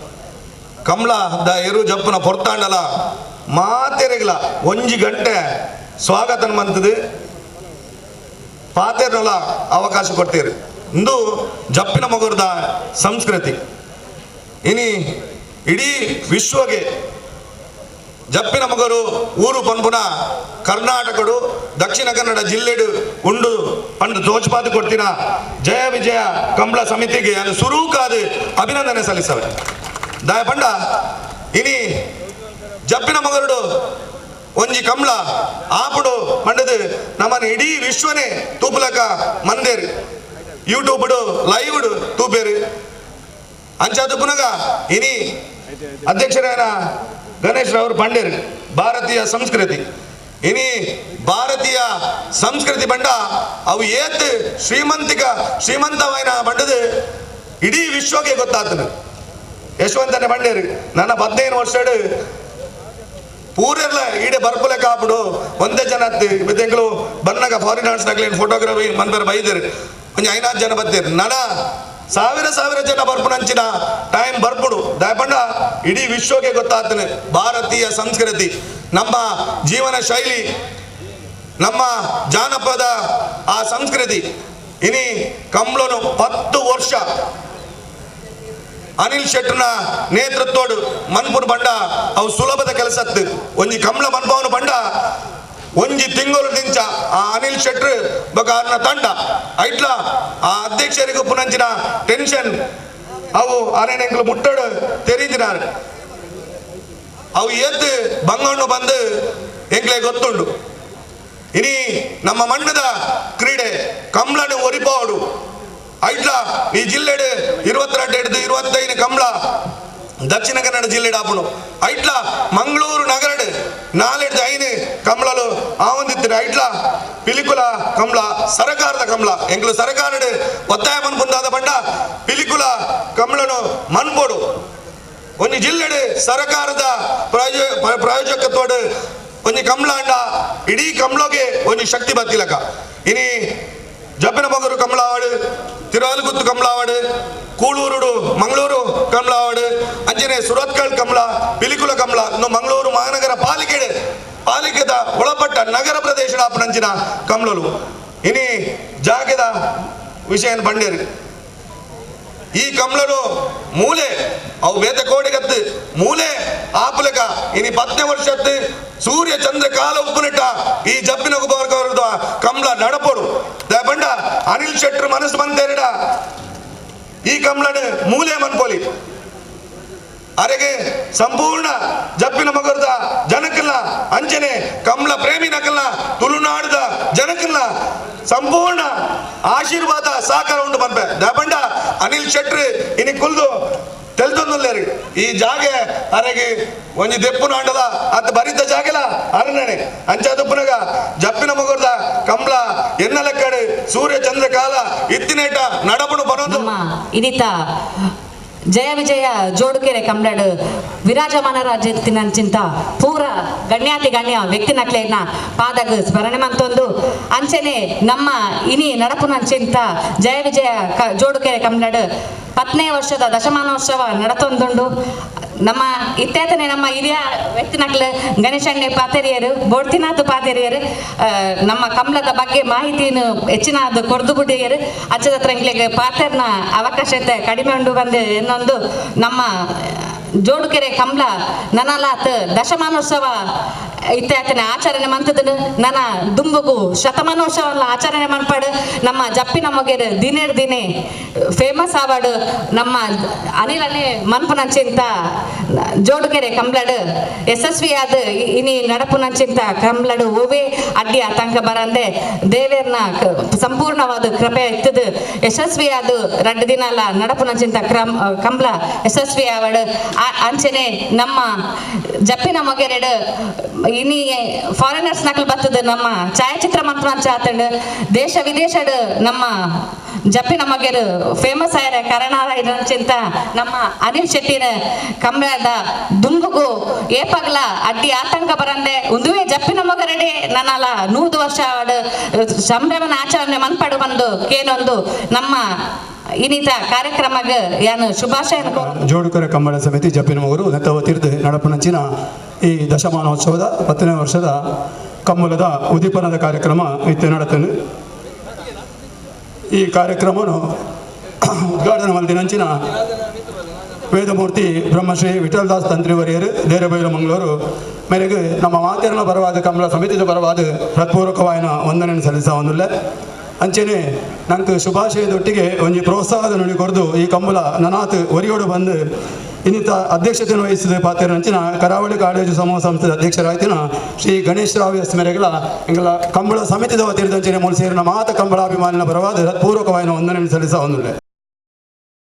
ಕಮಲ the ಎರು ಜಪ್ಪನ ಪೊರ್ತಾಂಡಲ ಮಾತೆರೆಗ್ಲ ಒಂಜಿ ಗಂಟೆ ಸ್ವಾಗತ ಮಂತದು ಪಾತೆರ್ನಲ ಅವಕಾಶ ಕೊಡ್ತೀರಿ. ಇಂದು ಜಪ್ಪಿನ ಮಗುರದ ಸಂಸ್ಕೃತಿ ಇನಿ ಇಡೀ ವಿಶ್ವಗೆ ಜಪ್ಪಿನ ಮಗರು ಊರು ಪನ್ಪುನ ಕರ್ನಾಟಕಡು ದಕ್ಷಿಣ ಕನ್ನಡ ಜಿಲ್ಲೆಡು ಉಂಡು ಪಂಡು ತೋಚ್ಪಾತು ಕೊಡ್ತೀನ ಜಯ ವಿಜಯ ಕಂಬಳ ಸಮಿತಿಗೆ ಅದು ಸುರೂಕಾದ ಅಭಿನಂದನೆ ಸಲ್ಲಿಸವೆ. ದಾಯ ಪಂಡ ಇನಿ ಜಪ್ಪಿನ ಮಗರುಡು ಒಂಜಿ ಕಂಬಳ ಆಪುಡು ಪಂಡದು ನಮ್ಮನ್ನು ಇಡೀ ವಿಶ್ವನೇ ತೂಪುಲಕ ಮಂದೇರು ಯೂಟ್ಯೂಬ್ಡು ಲೈವ್ಡು ತೂಪೇರು ಅಂಚಾದು ಪುನಗ ಇನಿ ಅಧ್ಯಕ್ಷರಾದ ಗಣೇಶ್ ರವರು ಪಂಡೇರು ಭಾರತೀಯ ಸಂಸ್ಕೃತಿ ಇನಿ ಭಾರತೀಯ ಸಂಸ್ಕೃತಿ ಬಂಡ ಅವು ಏತ್ ಶ್ರೀಮಂತಿಕ ಶ್ರೀಮಂತವಾಯಿನ ಬಂಡದು ಇಡೀ ವಿಶ್ವಕ್ಕೆ ಗೊತ್ತಾಗ್ತದೆ. ಯಶವಂತನೇ ಬಂಡೇರು ನನ್ನ 15 ವರ್ಷಡು ಪೂರೆಲ್ಲ ಈಡೆ ಬರ್ಪುಲೆ ಕಾಪುಡು ಒಂದೇ ಜನ ತಿಂಗಳು ಬನ್ನಾಗ ಫಾರಿನರ್ಸ್ ನಗ್ಲೇನು ಫೋಟೋಗ್ರಫಿ ಮನ್ಪೇರು ಬೈದರು ಒಂಜಿ 5 ಜನ ಬತ್ತೀರು ನನ ಸಾವಿರ ಸಾವಿರ ಜನ ಬರ್ಪುನಂಚಿನ ಟೈಮ್ ಬರ್ಪುಡು ದಯಪಂಡ ಇಡೀ ವಿಶ್ವಕ್ಕೆ ಗೊತ್ತಾಗ್ತದೆ ಭಾರತೀಯ ಸಂಸ್ಕೃತಿ ನಮ್ಮ ಜೀವನ ಶೈಲಿ ನಮ್ಮ ಜಾನಪದ ಆ ಸಂಸ್ಕೃತಿ. ಇನಿ ಕಂಬ್ಲನು 10 ವರ್ಷ ಅನಿಲ್ ಶೆಟ್ಟರ್ನ ನೇತೃತ್ವಡು ಮನ್ಪುನ ಬಂಡ ಅವು ಸುಲಭದ ಕೆಲಸತ್ತು ಒಂಜಿ ಕಂಬ್ಳ ಮನ್ಪವನು ಬಂಡ ಒಂಜಿ ತಿಂಗಳು ದಿಂಚ ಆ ಅನಿಲ್ ಶೆಟ್ರ್ ಬೊಕ ಅರ್ನ ತಂಡ ಐಟ್ಲ ಆ ಅಧ್ಯಕ್ಷರಿಗೂ ಪುನಂಚಿನ ಟೆನ್ಷನ್ ಅವು ಅರೆನೆಂಗ್ಲು ಮುಟ್ಟಡು ತೆರೀದಿನಾರು ಅವು ಏತ್ ಬಂಗಣ್ಣು ಬಂದು ಎಂಗ್ಲೆ ಗೊತ್ತುಂಡು. ಇನಿ ನಮ್ಮ ಮಣ್ಣದ ಕ್ರೀಡೆ ಕಂಬ್ಳನು ಒರಿಪಾಡು ಐಟ್ಲ ಈ ಜಿಲ್ಲೆಡು 22 25 ಕಂಬ್ಳ ದಕ್ಷಿಣ ಕನ್ನಡ ಜಿಲ್ಲೆಡು ಆಪುನು ಐಟ್ಲ ಮಂಗಳೂರು ನಗರಡು 4 5 ಕಂಬ್ಳಲು ಆವಂದಿತ್ತಿನ ಐಟ್ಲ ಪಿಲಿಕುಲ ಕಂಬ್ಳ ಸರಕಾರದ ಕಂಬ್ಳ ಎಂಕ್ಲು ಸರಕಾರಡು ಒತ್ತಾಯ ಮನ್ಪುಂದಾದ ಬಂಡ ಪಿಲಿಕುಲ ಕಂಬ್ಳನು ಮನ್ಪೋಡು ಒಂಜಿ ಜಿಲ್ಲೆಡು ಸರಕಾರದ ಪ್ರಾಯೋಜಕತ್ವಡು ಒಂಜಿ ಕಂಬ್ಳಾಂಡ ಇಡೀ ಕಂಬ್ಳಗೆ ಒಂಜಿ ಶಕ್ತಿ ಬತ್ತಿಲಕ. ಇನಿ ಜಪ್ಪಿನ ಮಗರು ಕಂಬ್ಳಾವಾಡು ತಿರುವಾಲುಗುತ್ತು ಕಂಬ್ಳಾವಾಡು ಕೂಳೂರುಡು ಮಂಗಳೂರು ಕಂಬ್ಳಾವಾಡು ಅಂಚನೆ ಸುರತ್ಕಲ್ ಕಂಬ್ಳ ಪಿಲಿಕುಲ ಕಂಬ್ಳ ಇನ್ನು ಮಂಗಳೂರು ಮಹಾನಗರ ಪಾಲಿಕೆಡು ಪಾಲಿಕೆದ ಒಳಪಟ್ಟ ನಗರ ಪ್ರದೇಶದ ಅಪ್ಪನಂಚಿನ ಕಂಬ್ಳಲು ಇನಿ ಜಾಗದ ವಿಷಯ ಬಂಡೇರು. ಈ ಕಂಬ್ಳರು ಮೂಲೆ ಅವು ಬೇತೆ ಕೋಡಿಗತ್ತು ಮೂಲೆ ಆಪುಲಕ ಇನಿ 10 ವರ್ಷತ್ತು ಸೂರ್ಯ ಚಂದ್ರ ಕಾಲ ಉಪ್ಪುನಿಟ್ಟ ಈ ಜಪ್ಪಿನ ಗುಬರ್ಗವರದ ಕಂಬ್ಳ ನಡಪೋಡು ಬಂಡ ಅನಿಲ್ ಶೆಟ್ಟರ್ ಮನಸ್ಸು ಬಂತೇರಿಡ ಈ ಕಂಬ್ಳನು ಮೂಲೆ ಮನ್ಪೋಲಿ ಅರೆಗೆ ಸಂಪೂರ್ಣ ಜಪ್ಪಿನ ಮಗರದ ಜನಕ್ಕಲ್ಲ ಅಂಚನೆ ಕಂಬ್ಳ ಪ್ರೇಮಿ ನಕಲ್ಲ ತುಳುನಾಡದ ಜನಕ್ಕಲ್ಲ ಸಂಪೂರ್ಣ ಆಶೀರ್ವಾದ ಸಹಕಾರ ಉಂಟು ಪನ್ಪೆ ದಯಪಂಡ ಅನಿಲ್ ಶೆಟ್ರ್ ಇನಿ ಕುಲ್ದು ತೆಲ್ತೊಂದುಲ್ಲೇರಿ ಈ ಜಾಗೆ ಅರೆಗೆ ಒಂಜಿ ದೆಪ್ಪುನ ಅಂಡಲ ಅತ್ ಬರಿತ ಜಾಗೆಲ ಅರನಣೆ ಅಂಚಾದಪ್ಪನಗ ಜಪ್ಪಿನ ಮಗರದ ಕಂಬ್ಳ ಎನ್ನ ಲೆಕ್ಕಡೆ ಸೂರ್ಯ ಚಂದ್ರ ಕಾಲ ಇತ್ತಿನೇಟ ನಡಪುಡು ಬರೋದು. ನಮ್ಮ ಇನಿತ ಜಯ ವಿಜಯ ಜೋಡುಕೆರೆ ಕಂಬ್ಳಡು ವಿರಾಜಮಾನ ರಾಜ್ಯತ್ತಿನಂಚಿಂತ ಪೂರ ಗಣ್ಯಾತಿ ಗಣ್ಯ ವ್ಯಕ್ತಿ ನಕ್ಲೆನ ಪಾದಗ ಸ್ಮರಣೆ ಮಂತೊಂದು ಅಂಚನೆ ನಮ್ಮ ಇನಿ ನಡಪುನಂಚಿಂತ ಜಯ ವಿಜಯ ಜೋಡುಕೆರೆ ಕಂಬ್ಳಡು 10ನೇ ವರ್ಷದ ದಶಮಾನೋತ್ಸವ ನಡತೊಂದುಂಡು. ನಮ್ಮ ಇತ್ಯಾತನೆ ನಮ್ಮ ಹಿರಿಯ ವ್ಯಕ್ತಿನಕ್ಲು ಗಣೇಶಣ್ಣೆ ಪಾತೆರಿಯರು ಬೋಡ್ತಿನಾಥ್ ಪಾತೆರಿಯರು ನಮ್ಮ ಕಂಬಳದ ಬಗ್ಗೆ ಮಾಹಿತಿಯನ್ನು ಹೆಚ್ಚಿನ ಅದು ಕೊರ್ದು ಬಿಡಿಯರು ಅಚ್ಚದತ್ರ ಎಂಕ್ಲೆಗ್ ಪಾತೆರ್ನ ಅವಕಾಶತೆ ಕಡಿಮೆ ಉಂಡು ಬಂದು ಇನ್ನೊಂದು ನಮ್ಮ ಜೋಡುಕೆರೆ ಕಂಬಳ ನನಲಾತ್ ದಶಮಾನೋತ್ಸವ ಇತ್ಯಾತನೆ ಆಚರಣೆ ಮಂತದನು ನನ್ನ ದುಂಬುಗು ಶತಮಾನೋತ್ಸವ ಆಚರಣೆ ಮನ್ಪಾಡು ನಮ್ಮ ಜಪ್ಪಿನ ಮೊಗೆರು ದಿನೇ ದಿನೇ ಫೇಮಸ್ ಆವಾಡು ನಮ್ಮ ಅನಿಲನೆ ಮನ್ಪುನಂಚಿಂತ ಜೋಡುಕೆರೆ ಕಂಬ್ಲಡು ಯಶಸ್ವಿಯಾದ ಇನಿ ನಡಪುನಂಚಿಂತ ಕಂಬ್ಲಡು ಓವೇ ಅಡ್ಡಿ ಆತಂಕ ಬರಂದೆ ದೇವೇರ್ನ ಸಂಪೂರ್ಣವಾದ ಕೃಪೆ ಇತ್ತದು ಯಶಸ್ವಿಯಾದ ರಡ್ಡು ದಿನ ಅಲ್ಲ ನಡಪುನಂಚಿಂತ ಕಂಬ್ಲ ಯಶಸ್ವಿ ಆವಡು. ಅಂಚನೆ ನಮ್ಮ ಜಪ್ಪಿನ ಮೊಗೆರೆಡು ಇನಿ ಫಾರಿನರ್ಸ್ ನಕಲು ಬರ್ತದೆ ನಮ್ಮ ಛಾಯಾಚಿತ್ರ ಮಂತ್ರಾಂಚ ಆತಂಡು ದೇಶ ವಿದೇಶಡ್ ನಮ್ಮ ಜಪ್ಪಿನ ಮೊಗೆರು ಫೇಮಸ್ ಆಯ್ರ ಕಾರಣ ಚಿಂತ ನಮ್ಮ ಅನಿಲ್ ಶೆಟ್ಟಿನ ಕಂಬಳದ ದುಂಬುಗು ಏಪಗ್ಲ ಅಡ್ಡಿ ಆತಂಕ ಬರಂದೆ ಉಂದುವೇ ಜಪ್ಪಿನ ಮೊಗರಡೆ ನನ್ನಲ್ಲ 100 ವರ್ಷ ಸಂಭ್ರಮನ ಆಚರಣೆ ಮನ್ಪಡು ಬಂದು ಕೇನೊಂದು ನಮ್ಮ ಇನ್ನಿತ ಕಾರ್ಯಕ್ರಮಕ್ಕೆ ಯಾನು ಶುಭಾಶಯ. ಜೋಡುಕೆರೆ ಕಂಬಳ ಸಮಿತಿ ಜಪ್ಪಿನಮೊಗರು ನೆತ್ತವ ತೀರ್ದು ನಡಪುನಂಚಿನ ಈ ದಶಮಾನೋತ್ಸವದ 10ನೇ ವರ್ಷದ ಕಂಬಳದ ಉದ್ದೀಪನದ ಕಾರ್ಯಕ್ರಮ ಇತ್ತೆ ನಡತನು. ಈ ಕಾರ್ಯಕ್ರಮವನ್ನು ಉದ್ಘಾಟನೆ ಮಲ್ದಿನಂಚಿನ ವೇದಮೂರ್ತಿ ಬ್ರಹ್ಮಶ್ರೀ ವಿಠಲದಾಸ್ ತಂತ್ರಿವರಿಯರು ದೇರಬೈಲು ಮಂಗಳೂರು ಮೇರೆಗೆ ನಮ್ಮ ಮಾತೆರನ ಪರವಾದ ಕಂಬಳ ಸಮಿತಿದ ಪರವಾದ ಹೃತ್ಪೂರ್ವಕವಾಯಿನ ವಂದನೆಯನ್ನು ಸಲ್ಲಿಸ. ಅಂಚೆನೆ ನಂಗೆ ಶುಭಾಶಯದೊಟ್ಟಿಗೆ ಒಂಜಿ ಪ್ರೋತ್ಸಾಹದ ನುಡಿ ಕೊರ್ದು ಈ ಕಂಬಳ ನನಾತ್ ಒರಿಯೋಡು ಬಂದು ಇನ್ನಿತ ಅಧ್ಯಕ್ಷತೆಯನ್ನು ವಹಿಸಿದ ಪಾತ್ರರಂಚಿನ ಕರಾವಳಿ ಕಾಲೇಜು ಸಮೂಹ ಸಂಸ್ಥೆಯ ಅಧ್ಯಕ್ಷರಾಯ್ತಿನ ಶ್ರೀ ಗಣೇಶ್ ರಾವ್ ಎಸ್ ಮೇರೆಗಳ ಎಂಗಳ ಕಂಬಳ ಸಮಿತಿದ ವತಿರ್ದಂಚಿನ ಮೂಲ ಸೇರಿನ ಮಾತ ಕಂಬಳಾಭಿಮಾನಿನ ಪರವಾದ ಹೃತ್ಪೂರ್ವಕವಾಯಿನ ವಂದನೆಯನ್ನು ಸಲ್ಲಿಸ.